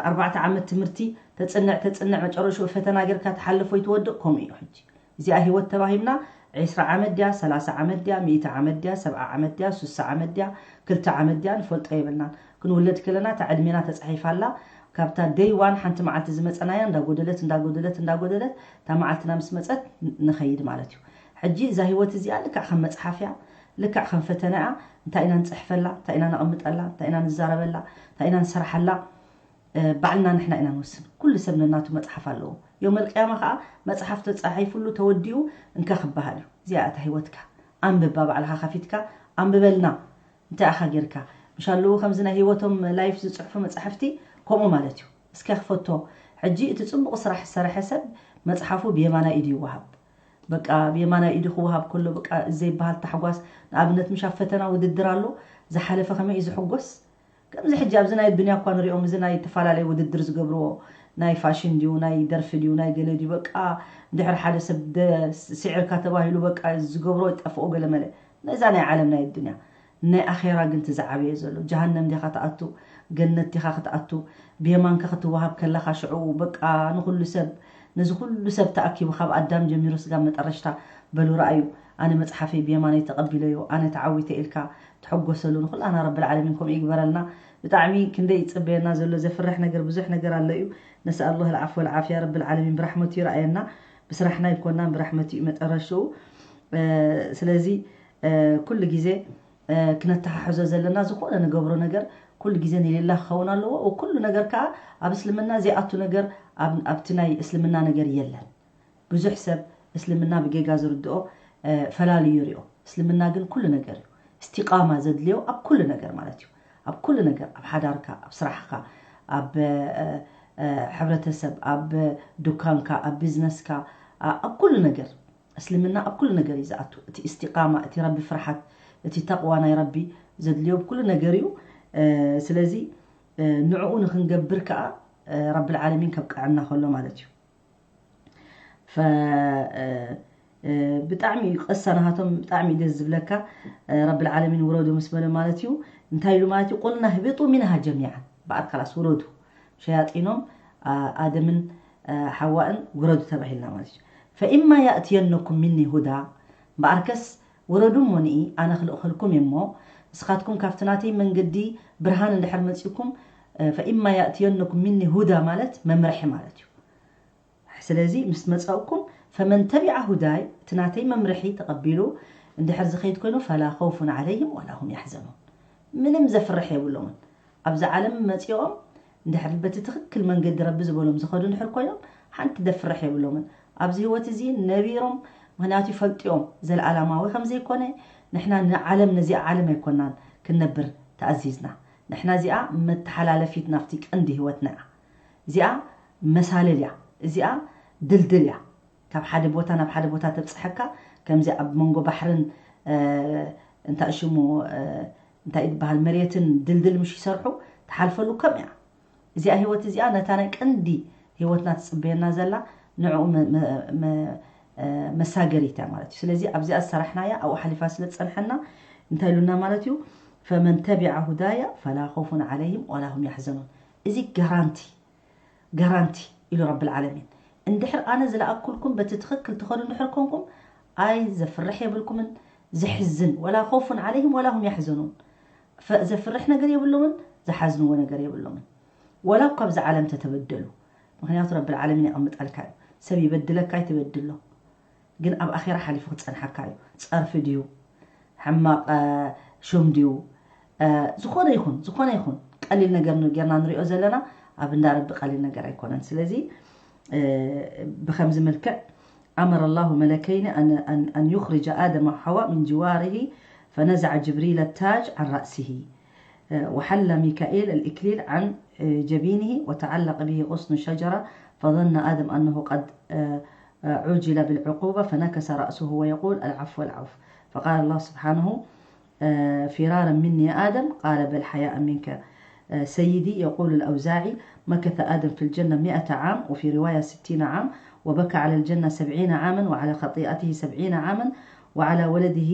ኣርባዕተ ዓመት ትምህርቲ ተጽንዕ ተጽንዕ መጨረሽኡ ፈተና ጌርካ ትሓልፎ ይትወድቕ ከምኡ እዩ። ሕጂ እዚኣ ህይወት ተባሂብና ዒስራ ዓመት ድያ፣ ሰላሳ ዓመት ድያ፣ ሚእቲ ዓመት ድያ፣ ሰብዓ ዓመት ድያ፣ ሱሳ ዓመት ድያ፣ ክልተ ዓመት ድያ ንፈልጦ የብልናን። ክንውለድ ከለና እታ ዕድሜና ተጻሒፋ ኣላ። ካብታ ደይ ዋን ሓንቲ መዓልቲ ዝመጸናያ እንዳጎደለት እንዳጎደለት እንዳጎደለት እታ መዓልትና ምስ መጸት ንኸይድ ማለት እዩ። ሕጂ እዛ ህይወት እዚኣ ልክዕ ከም መጽሓፍ እያ፣ ልክዕ ከም ፈተና እያ። እንታይ ኢና ንጽሕፈላ፣ እንታይ ኢና ነቐምጠላ፣ እንታይ ኢና ንዛረበላ፣ እንታይ ኢና ንሰርሓላ፣ ባዕልና ንሕና ኢና ንወስን። ኩሉ ሰብ ነናቱ መጽሓፍ ኣለዎ። ዮም ኣልቅያማ ከዓ መጽሓፍ ተጻሒፉሉ ተወዲኡ እንካ ክበሃል እዩ። እዚኣ እታ ህይወትካ። ኣንብባ ባዕልኻ ከፊትካ ኣንብበልና። እንታይ ኣኻ ጌርካ? ምሻለዉ ከምዚ ናይ ህይወቶም ላይፍ ዝጽሕፉ መጻሕፍቲ ከምኡ ማለት እዩ። እስከ ክፈቶ። ሕጂ እቲ ጽቡቕ ስራሕ ዝሰርሐ ሰብ መጽሓፉ ብየማናይ ኢዱ ይወሃብ። በቃ ብየማናይ ኢዱ ክወሃብ ከሎ በቃ ዘይበሃል ታሕጓስ። ንኣብነት ምሽ ኣብ ፈተና ውድድር ኣሎ። ዝሓለፈ ከመይ እዩ ዝሕጎስ? ከምዚ ሕጂ ኣብዚ ናይ ኣዱንያ እኳ ንሪኦም፣ እዚ ናይ ተፈላለየ ውድድር ዝገብርዎ፣ ናይ ፋሽን ድዩ፣ ናይ ደርፊ ድዩ፣ ናይ ገለ ድዩ፣ በቃ እንድሕር ሓደ ሰብ ደ-፣ ስዒርካ ተባሂሉ በቃ ዝገብሮ ይጠፍኦ ገለ መለ። ነዛ ናይ ዓለም ናይ ኣዱንያ። ናይ ኣኼራ ግን እቲ ዝዓበየ ዘሎ፣ ጀሃነም ዲኻ ትኣቱ፣ ገነት ዲኻ ክትኣቱ፣ ብየማንካ ክትወሃብ ከለኻ ሽዑ በቃ ንኹሉ ሰብ፣ ነዚ ኩሉ ሰብ ተኣኪቡ ካብ ኣዳም ጀሚሩ ስጋብ መጠረሽታ በሉ ረኣዩ፣ ኣነ መጽሓፈይ ብየማነይ ተቐቢለዮ፣ ኣነ ተዓዊተ ኢልካ ትሕጎሰሉ ንኹላና ረብል ዓለሚን ከምኡ ይግበረልና። ብጣዕሚ ክንደይ ይጽበየና ዘሎ ዘፍርሕ ነገር ብዙሕ ነገር ኣሎ እዩ። ነስኣል ላህ ልዓፍወ ልዓፍያ ረብል ዓለሚን ብራሕመቱ ይረኣየና። ብስራሕና ኣይኮናን ብራሕመቱ እዩ መጠረሽኡ። ስለዚ ኩሉ ግዜ ክነተሓሕዞ ዘለና ዝኾነ ንገብሮ ነገር ኩሉ ግዜ ንሌላ ክኸውን ኣለዎ። ኩሉ ነገር ከዓ ኣብ እስልምና ዘይኣቱ ነገር ኣብቲ ናይ እስልምና ነገር የለን። ብዙሕ ሰብ እስልምና ብጌጋ ዝርድኦ ፈላልዩ ይሪኦ። እስልምና ግን ኩሉ ነገር እዩ። እስቲቃማ ዘድልዮ ኣብ ኩሉ ነገር ማለት እዩ። ኣብ ኩሉ ነገር፣ ኣብ ሓዳርካ፣ ኣብ ስራሕካ፣ ኣብ ሕብረተሰብ፣ ኣብ ዱካንካ፣ ኣብ ቢዝነስካ፣ ኣብ ኩሉ ነገር እስልምና ኣብ ኩሉ ነገር እዩ ዝኣቱ። እቲ እስቲቃማ፣ እቲ ረቢ ፍርሓት፣ እቲ ተቕዋ ናይ ረቢ ዘድልዮ ኣብ ኩሉ ነገር እዩ። ስለዚ ንዕኡ ንክንገብር ከዓ ረብል ዓለሚን ከብቅዐና ከሎ ማለት እዩ። ብጣዕሚ እዩ ቀሳ ናሃቶም ብጣዕሚ ደስ ዝብለካ። ረብል ዓለሚን ውረዱ ምስ በለ ማለት እዩ። እንታይ ኢሉ ማለት እዩ? ቁልና ህቢጡ ሚንሃ ጀሚዓን። በኣር ካላስ ውረዱ። ሸያጢኖም ኣደምን ሓዋእን ውረዱ ተባሂልና ማለት እዩ። ፈኢማ ያእትየነኩም ሚኒ ሁዳ፣ በኣርከስ ውረዱ እሞ ንኢ ኣነ ክልእኸልኩም እየ እሞ ንስኻትኩም ካብቲ ናተይ መንገዲ ብርሃን እንድሕር መፂእኩም፣ ፈኢማ ያእትየነኩም ሚኒ ሁዳ ማለት መምርሒ ማለት እዩ። ስለዚ ምስ መፀእኩም ፈመን ተቢዓ ሁዳይ እቲ ናተይ መምርሒ ተቐቢሉ እንድሕር ዝኸይድ ኮይኑ ፈላ ኸውፉን ዓለይህም ወላ ሁም ያሕዘኑን፣ ምንም ዘፍርሕ የብሎምን። ኣብዚ ዓለም መፂኦም እንድሕር በቲ ትኽክል መንገዲ ረቢ ዝበሎም ዝኸዱ እንድሕር ኮይኖም ሓንቲ ዘፍርሕ የብሎምን። ኣብዚ ህይወት እዚ ነቢሮም ምክንያቱ ይፈልጥዮም ዘለኣላማዊ ከም ዘይኮነ ንሕና ንዓለም ነዚኣ ዓለም ኣይኮናን ክንነብር ተኣዚዝና። ንሕና እዚኣ መተሓላለፊት ናብቲ ቀንዲ ህይወትና እያ። እዚኣ መሳልል እያ። እዚኣ ድልድል እያ። ካብ ሓደ ቦታ ናብ ሓደ ቦታ ተብፅሐካ ከምዚ ኣብ መንጎ ባሕርን እንታይ ሽሙ እንታይ ዝበሃል መሬትን ድልድል ምሽ ይሰርሑ ትሓልፈሉ ከም እያ። እዚኣ ህይወት እዚኣ ነታ ናይ ቀንዲ ህይወትና ትፅበየና ዘላ ንዕኡ መሳገሪት እያ ማለት እዩ። ስለዚ ኣብዚኣ ዝሰራሕናያ ኣብኡ ሓሊፋ ስለ ዝፀንሐና እንታይ ኢሉና ማለት እዩ? ፈመን ተቢዐ ሁዳያ ፈላ ኸውፉን ዓለይህም ወላ ሁም ያሕዘኑን። እዚ ጋራንቲ ጋራንቲ ኢሉ ረብል ዓለሚን። እንድሕር ኣነ ዝለኣኩልኩም በቲ ትኽክል ትኸዱ እንድሕር ኮንኩም ኣይ ዘፍርሕ የብልኩምን። ዘሕዝን ወላ ኸውፉን ዓለይህም ወላ ሁም ያሕዘኑን። ዘፍርሕ ነገር የብሎምን። ዝሓዝንዎ ነገር የብሎምን። ወላ እኳ ኣብዚ ዓለም ተተበደሉ ምክንያቱ ረብል ዓለሚን የቐምጠልካ እዩ። ሰብ ይበድለካ ኣይትበድሎ። ግን ኣብ ኣኼራ ሓሊፉ ክጸንሓካ እዩ። ጸርፊ ድዩ ሕማቕ ሹም ድዩ ዝኾነ ይኹን ዝኾነ ይኹን ቀሊል ነገር ጌርና ንሪኦ ዘለና ኣብ እንዳ ረቢ ቀሊል ነገር ኣይኮነን። ስለዚ ብከምዚ መልክዕ أمر الله ملكين أن يخرج آدم وحواء من جواره فنزع جبريل التاج عن رأسه وحل ميكائيل الإكليل عن جبينه وتعلق به غصن شجرة، فظن آدم أنه قد عوجل بالعقوبة، فنكس رأسه ويقول: العفو، العفو. فقال الله سبحانه: فرارا مني يا آدم؟ قال: بل حياء منك سيدي. يقول الأوزاعي: مكث آدم في الجنة مئة عام، وفي رواية ستين عام، وبكى على الجنة سبعين عاما، وعلى خطيئته سبعين عاما، وعلى ولده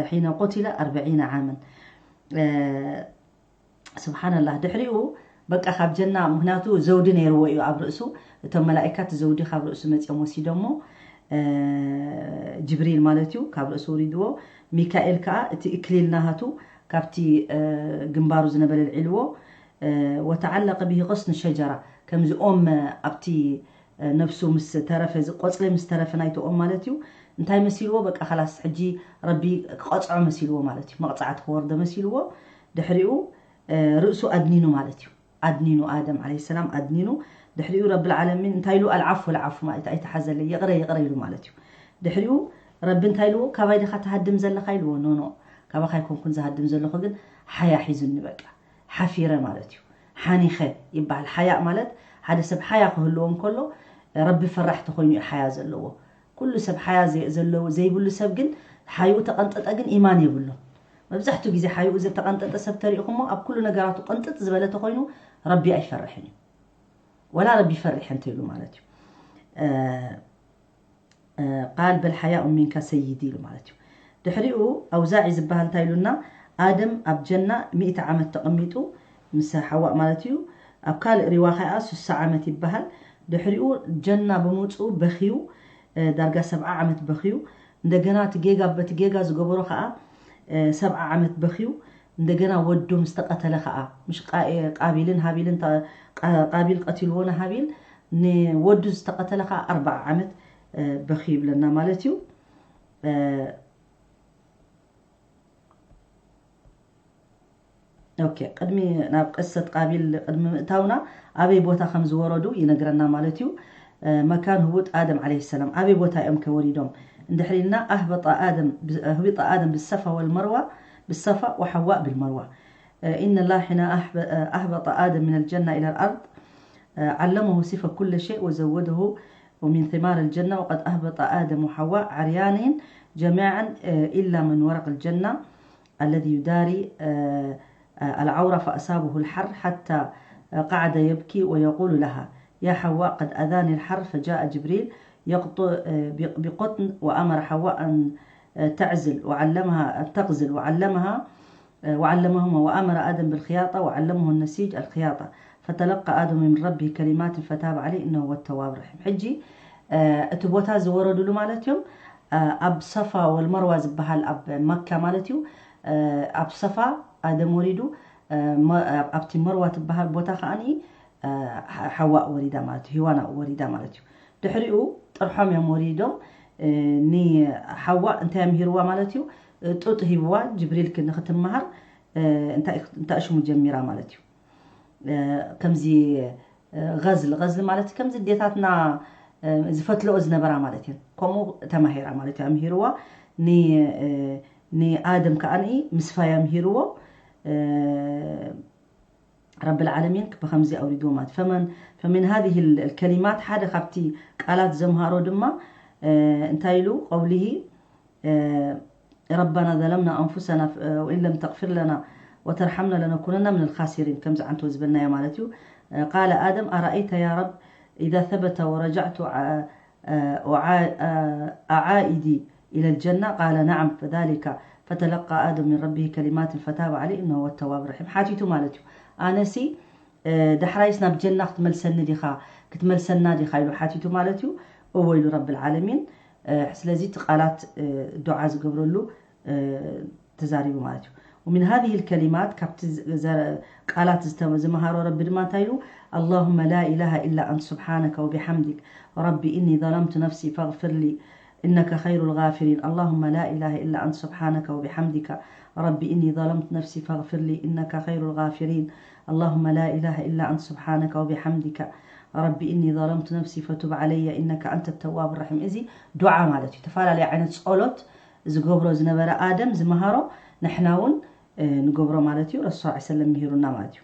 حين قتل أربعين عاما. ስብሓንላህ። ድሕሪኡ በቃ ካብ ጀና፣ ምክንያቱ ዘውዲ ነይርዎ እዩ ኣብ ርእሱ። እቶም መላኢካት ዘውዲ ካብ ርእሱ መፂኦም ወሲዶሞ፣ ጅብሪል ማለት እዩ፣ ካብ ርእሱ ውሪድዎ። ሚካኤል ከዓ እቲ እክሊል ናሃቱ ካብቲ ግንባሩ ዝነበረ ልዒልዎ። ወተዓለቀ ብሂ ቀስን ሸጀራ፣ ከምዚ ኦም ኣብቲ ነብሱ ምስ ተረፈ፣ እዚ ቆፅሊ ምስ ተረፈ ናይቲ ኦም ማለት እዩ፣ እንታይ መሲልዎ? በቃ ከላስ ሕጂ ረቢ ክቐፅዖ መሲልዎ ማለት እዩ፣ መቕፃዕቲ ክወርዶ መሲልዎ። ድሕሪኡ ርእሱ ኣድኒኑ ማለት እዩ። ኣድኒኑ፣ ኣደም ዓለይሂ ሰላም ኣድኒኑ። ድሕሪኡ ረብል ዓለሚን እንታይ ኢሉ? ኣልዓፉ፣ ኣልዓፉ ማለት ኣይተሓዘለይ፣ ይቕረ፣ ይቕረ ኢሉ ማለት እዩ። ድሕሪኡ ረቢ እንታይ ኢልዎ? ካባይ ዲኻ ትሃድም ዘለኻ ኢልዎ። ኖ፣ ኖ፣ ካባኻ ኣይኮንኩን ዝሃድም ዘለኹ፣ ግን ሓያ ሒዙኒ፣ በቃ ሓፊረ ማለት እዩ። ሓኒኸ ይበሃል። ሓያእ ማለት ሓደ ሰብ ሓያ ክህልዎ እንከሎ ረቢ ፈራሕ ተኾይኑ እዩ ሓያ ዘለዎ። ኩሉ ሰብ ሓያ ዘይ-፣ ዘለዎ፣ ዘይብሉ ሰብ ግን ሓይኡ ተቐንጠጠ ግን ኢማን የብሉን። መብዛሕትኡ ግዜ ሓይኡ ዝተቐንጠጠ ሰብ ተሪእኹሞ ኣብ ኩሉ ነገራቱ ቅንጥጥ ዝበለ ተኾይኑ ረቢ ኣይፈርሕን እዩ። ወላ ረቢ ይፈርሕ እንተይሉ ማለት እዩ። እ፣ እ፣ ቃል በል ሓያኡ ሚንካ ሰይድ ኢሉ ማለት እዩ። ድሕሪኡ ኣውዛዒ ዝበሃል እንታይ ኢሉና? ኣደም ኣብ ጀና ሚእቲ ዓመት ተቐሚጡ ምስ ሓዋእ ማለት እዩ። ኣብ ካልእ ሪዋ ከዓ ስሳ ዓመት ይበሃል። ድሕሪኡ ጀና ብምውፅኡ በኽዩ፣ እ፣ ዳርጋ ሰብዓ ዓመት በኽዩ። እንደገና እቲ ጌጋ፣ በቲ ጌጋ ዝገበሮ ከዓ፣ እ፣ ሰብዓ ዓመት በኽዩ። እንደገና ወዱ ምስ ተቐተለ ከዓ፣ ምሽ ቃ-፣ ቃቢልን ሃቢልን ተ-፣ ቃ-፣ ቃቢል ቀቲልዎ ንሃቢል፣ ንወዱ ዝተቐተለ ከዓ ኣርባዓ ዓመት፣ እ፣ በኽዩ ይብለና ማለት እዩ። እ፣ ኦኬ፣ ቅድሚ ናብ ቅሰት ቃቢል ቅድሚ ምእታውና ኣበይ ቦታ ከም ዝወረዱ ይነግረና ማለት እዩ። እ፣ መካን ህቡጥ ኣደም ዓለይሂ ሰላም ኣበይ ቦታ እዮም ከወሪዶም እንድሕር ኢልና፣ ኣህበጠ ኣደም ብ-፣ ህቢጠ ኣደም ብሰፋ ወልመርዋ፣ ብሰፋ ወሓዋእ ብልመርዋ። እ፣ ኢነ ላህ ሒነ ኣህበ-፣ እ፣ ኣህበጠ ኣደም ሚነል ጀና ኢለል ኣርድ፣ እ፣ ዓለመሁ ሲፈ ኩለ ሸይእ ወዘወደሁ ومن ثمار الجنة، وقد أهبط آدم وحواء عريانين جميعا، آه، إلا من ورق الجنة الذي يداري، آه، آه، العورة، فأصابه الحر حتى، آه، قعد يبكي ويقول لها: يا حواء، قد أذاني الحر. فجاء جبريل يقط-، آه، ب-، بقطن وأمر حواء أن، آه، تعزل وعلمها، أن تغزل وعلمها، آه، وعلمهما وأمر آدم بالخياطة وعلمه النسيج الخياطة. فتلقى آدم من ربه كلمات فتاب عليه إنه هو التواب الرحيم. ሕጂ፣ እ፣ እቲ ቦታ ዝወረዱሉ ማለት እዮም። እ፣ ኣብ ሰፋ ወልመርዋ ዝበሃል ኣብ መካ ማለት እዩ። እ፣ ኣብ ሰፋ ኣደም ወሪዱ፣ እ፣ መ-፣ ኣብ-፣ ኣብቲ መርዋ ትበሃል ቦታ ከዓኒ፣ እ፣ ሓ-፣ ሓዋእ ወሪዳ ማለት እዩ፣ ሂዋን ኣብኡ ወሪዳ ማለት እዩ። ድሕሪኡ ጥርሖም እዮም ወሪዶም። እ፣ ንሓዋእ እንታይ ኣምሂርዋ ማለት እዩ? እ፣ ጡጥ ሂብዋ፣ ጅብሪል ክ-፣ ንክትመሃር፣ እ፣ እንታይ፣ እንታይ ሽሙ ጀሚራ ማለት እዩ። እ፣ ከምዚ፣ እ፣ ገዝሊ፣ ገዝሊ ማለት ከምዚ ኣዴታትና፣ እ፣ ዝፈትልኦ ዝነበራ ማለት እዩ። ከምኡ ተማሂራ ማለት እዩ። ኣምሂርዋ ን-፣ እ፣ ንኣደም ከዓኒ ምስፋይ ኣምሂርዎ። እ፣ ረብል ዓለሚን ብኸምዚ ኣውሪድዎ ማለት። ፈመን፣ ፈሚን ሃዚህ ል-፣ ልከሊማት፣ ሓደ ካብቲ ቃላት ዘምሃሮ ድማ፣ እ፣ እንታይ ኢሉ? ቀውሊሂ፣ እ፣ ረበና ዘለምና ኣንፉሰና፣ እ፣ ወኢን ለም ተግፊር ለና ወተርሓምና ለነኩነና ምን ልኻሲሪን፣ ከምዚ ዓንቶ ዝበልናዮ ማለት እዩ። እ፣ ቃለ ኣደም ኣረኣይተ ያ ረብ ኢዛ ሰበተ ወረጃዕቱ ዓ-፣ እ፣ ኡዓ-፣ እ፣ ኣዓኢዲ ኢለ ልጀና፣ ቃለ ነዓም፣ ፈዛሊካ ፈተለቃ ኣደም ሚን ረቢሂ ከሊማትን ፈታበ ዓለይሂ ኢነሁ ሁወ ተዋብ ረሒም። ሓቲቱ ማለት እዩ። ኣነሲ፣ እ፣ ዳሕራይስ ናብ ጀና ክትመልሰኒ ዲኻ፣ ክትመልሰና ዲኻ ኢሉ ሓቲቱ ማለት እዩ። እወ ኢሉ ረብል ዓለሚን። እ፣ ስለዚ እቲ ቃላት፣ እ፣ ዱዓ ዝገብረሉ፣ እ፣ ተዛሪቡ ማለት እዩ። ومن هذه الكلمات፣ ካብቲ ዘ-፣ ዘረ-፣ ቃላት ዝተ-፣ ዝመሃሮ ረቢ ድማ እንታይ ኢሉ? اللهم لا إله إلا أنت سبحانك وبحمدك رب إني ظلمت نفسي فاغفر لي إنك خير الغافرين. اللهم لا إله إلا أنت سبحانك وبحمدك رب إني ظلمت نفسي فاغفر لي إنك خير الغافرين. اللهم لا إله إلا أنت سبحانك وبحمدك رب إني ظلمت نفسي فتب علي إنك أنت التواب الرحيم። እዚ ዱዓ ማለት እዩ። ተፈላለየ ዓይነት ጸሎት ዝገብሮ ዝነበረ ኣደም ዝመሃሮ፣ ንሕና እውን፣ ንገብሮ ማለት እዩ። ረሱል ሰለላሁ ዐለይሂ ወሰለም ምሂሩና ማለት እዩ።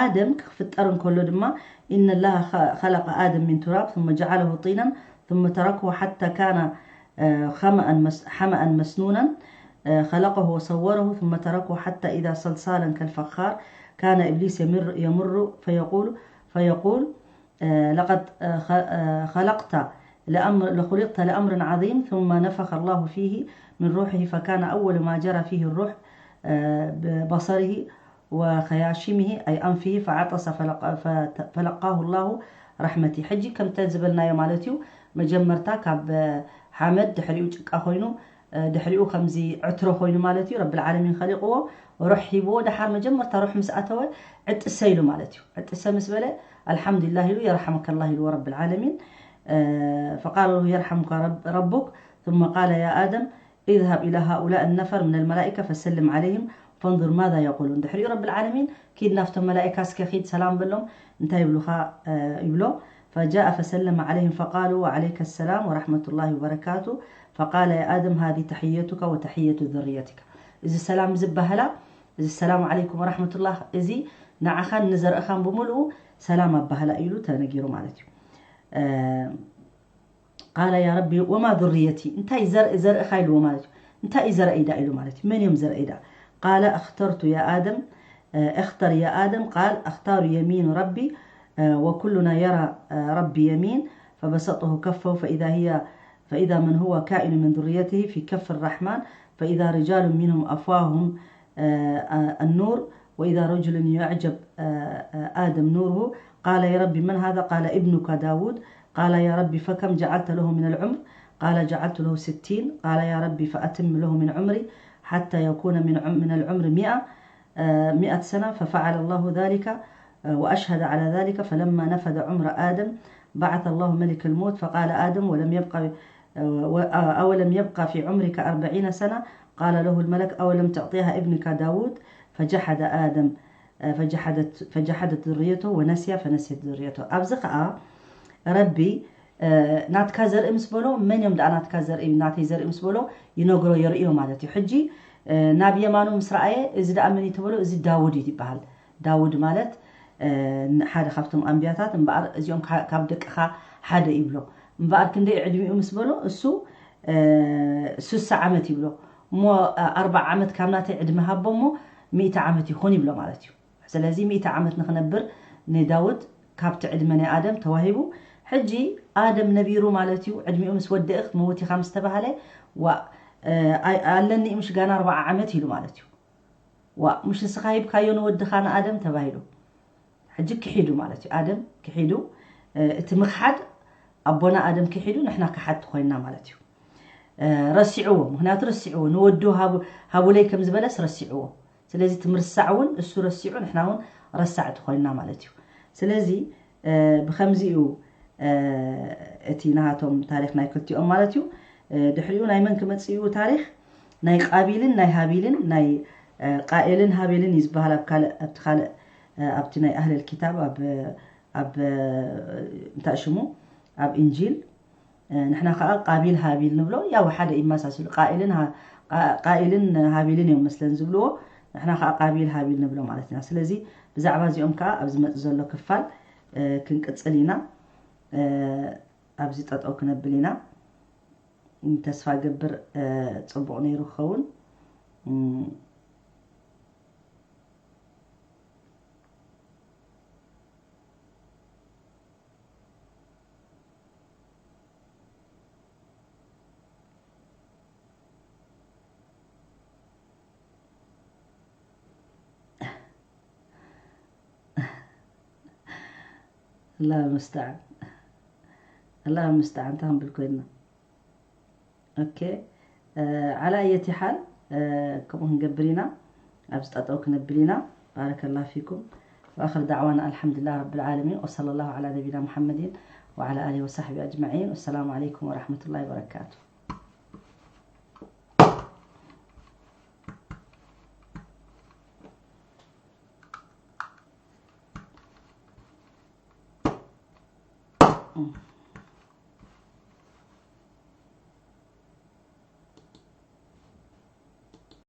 ኣደም ክፍጠር እንከሎ ድማ إن الله خلق آدم من تراب ثم جعله طينا ثم تركه حتى كان خمأ حمأ مسنونا خلقه وصوره ثم تركه حتى إذا صلصالا كالفخار كان إبليس يمر, يمر فيقول فيقول لقد خلقت لأمر لخلقت لأمر عظيم ثم نفخ الله فيه من روحه فكان أول ما جرى فيه الروح ببصره وخياشمه أي أنفه فعطس فلقاه الله رحمتي حجي كم تزبلنا يا مالتيو مجمرتا كاب حمد دحريو ጭቃ ኮይኑ ድሕሪኡ ከምዚ ዕትሮ ኮይኑ ማለት እዩ ረብል ዓለሚን ከሊቕዎ ሩሕ ሂብዎ ደሓር መጀመርታ ሩሕ ምስ ኣተወ ዕጥሰ ኢሉ ማለት እዩ ዕጥሰ ምስ በለ الحمد لله ኢሉ يرحمك الله ኢልዎ ረብል ዓለሚን فقال له يرحمك ربك ثم قال يا آدم اذهب إلى هؤلاء النفر من الملائكة فسلم عليهم فانظر ماذا يقولون ድሕሪኡ ረብል ዓለሚን ኪድ ናብቶም መላኢካ እስከ ኪድ ሰላም በሎም እንታይ ይብሉኻ ይብሎ فجاء فسلم عليهم فقالوا وعليك السلام ورحمة الله وبركاته فقال يا آدم هذه تحيتك وتحية ذريتك እዚ ሰላም ዝበሃላ እዚ السلام عليكم ورحمة الله እዚ ንዓኻን ንዘርእኻን ብምሉኡ ሰላም ኣባህላ ኢሉ ተነጊሩ ማለት እዩ قال يا ربي وما ذريتي እንታይ ዘርኢ ዘርእኻ ኢልዎ ማለት እዩ እንታይ እዩ ዘርእይ ዳ ኢሉ ማለት እዩ መን እዮም ዘርእይ ዳ قال اخترت يا آدم اختر يا آدم قال اختار يمين ربي وكلنا يرى ربي يمين فبسطه كفه فإذا هي فإذا من هو كائن من ذريته في كف الرحمن فإذا رجال منهم أفواههم النور وإذا رجل يعجب آدم نوره قال يا رب من هذا قال ابنك داود قال يا رب فكم جعلت له من العمر قال جعلت له ستين قال يا رب فأتم له من عمري حتى يكون من من العمر مئة مئة سنة ففعل الله ذلك وأشهد على ذلك فلما نفد عمر آدم بعث الله ملك الموت فقال آدم ولم يبق أولم يبق في عمرك أربعين سنة قال له الملك أولم تعطيها ابنك داود فجحد آدم فجحدت فجحدت ذريته ونسي فنسيت ذريته ኣብዚ ኸኣ ረቢ ናትካ ዘርኢ ምስ በሎ መን እዮም ደኣ ናትካ ዘርኢ ናተይ ዘርኢ ምስ በሎ ይነግሮ የርእዮ ማለት እዩ ሕጂ ናብ የማኑ ምስ ረኣየ እዚ ደኣ መን እዩ ተበሎ እዚ ዳውድ እዩ ይበሃል ዳውድ ማለት ሓደ ካብቶም ኣንብያታት እምበኣር እዚኦም ካብ ደቅኻ ሓደ ይብሎ እምበኣር ክንደይ ዕድሚኡ ምስ በሎ እሱ ስሳ ዓመት ይብሎ እሞ ኣርባዓ ዓመት ካብ ናተይ ዕድመ ሃቦ እሞ ሚእቲ ዓመት ይኹን ይብሎ ማለት እዩ ስለዚ ሚእቲ ዓመት ንኽነብር ንዳውድ ካብቲ ዕድመ ናይ ኣደም ተዋሂቡ ሕጂ ኣደም ነቢሩ ማለት እዩ ዕድሚኡ ምስ ወደእ ክትመውት ኢኻ ምስ ተባህለ ዋ ኣለኒ ምሽ ጋና ኣርባዓ ዓመት ኢሉ ማለት እዩ ዋ ምሽ ንስኻ ሂብካዮ ንወድኻ ንኣደም ተባሂሉ ሕጂ ክሒዱ ማለት እዩ ኣደም ክሒዱ እቲ ምኽሓድ ኣቦና ኣደም ክሒዱ ንሕና ክሓድቲ ኮይንና ማለት እዩ ረሲዕዎ ምክንያቱ ረሲዕዎ ንወዱ ሃቡለይ ከም ዝበለስ ረሲዕዎ ስለዚ እቲ ምርሳዕ እውን እሱ ረሲዑ ንሕና እውን ረሳዕቲ ኮይንና ማለት እዩ ስለዚ ብከምዚኡ እቲ ናሃቶም ታሪክ ናይ ክልቲኦም ማለት እዩ ድሕሪኡ ናይ መን ክመፅእ እዩ ታሪክ ናይ ቃቢልን ናይ ሃቢልን ናይ ቃኤልን ሃቤልን እዩ ዝበሃል ኣብ ካልእ ኣብቲ ካልእ ኣብቲ ናይ ኣህለል ኪታብ ኣብ ኣብ እንታይ ሽሙ ኣብ እንጂል ንሕና ከዓ ቃቢል ሃቢል ንብሎ ያው ሓደ ይመሳስሉ ቃኢልን ቃኢልን ሃቢልን እዮም መስለን ዝብልዎ ንሕና ከዓ ቃቢል ሃቢል ንብሎ ማለት ኢና ስለዚ ብዛዕባ እዚኦም ከዓ ኣብ ዝመፅ ዘሎ ክፋል ክንቅፅል ኢና ኣብዚ ጠጠው ክነብል ኢና ተስፋ ገብር ፅቡቕ ነይሩ ክኸውን الله المستعان الله المستعان تهم بالكوينة اوكي على اي حال ከምኡ ክንገብር ኢና ኣብዚ ጠጠው ክንብል ኢና بارك الله فيكم وآخر دعوانا الحمد لله رب العالمين وصلى الله على نبينا محمد وعلى آله وصحبه أجمعين والسلام عليكم ورحمة الله وبركاته Mm.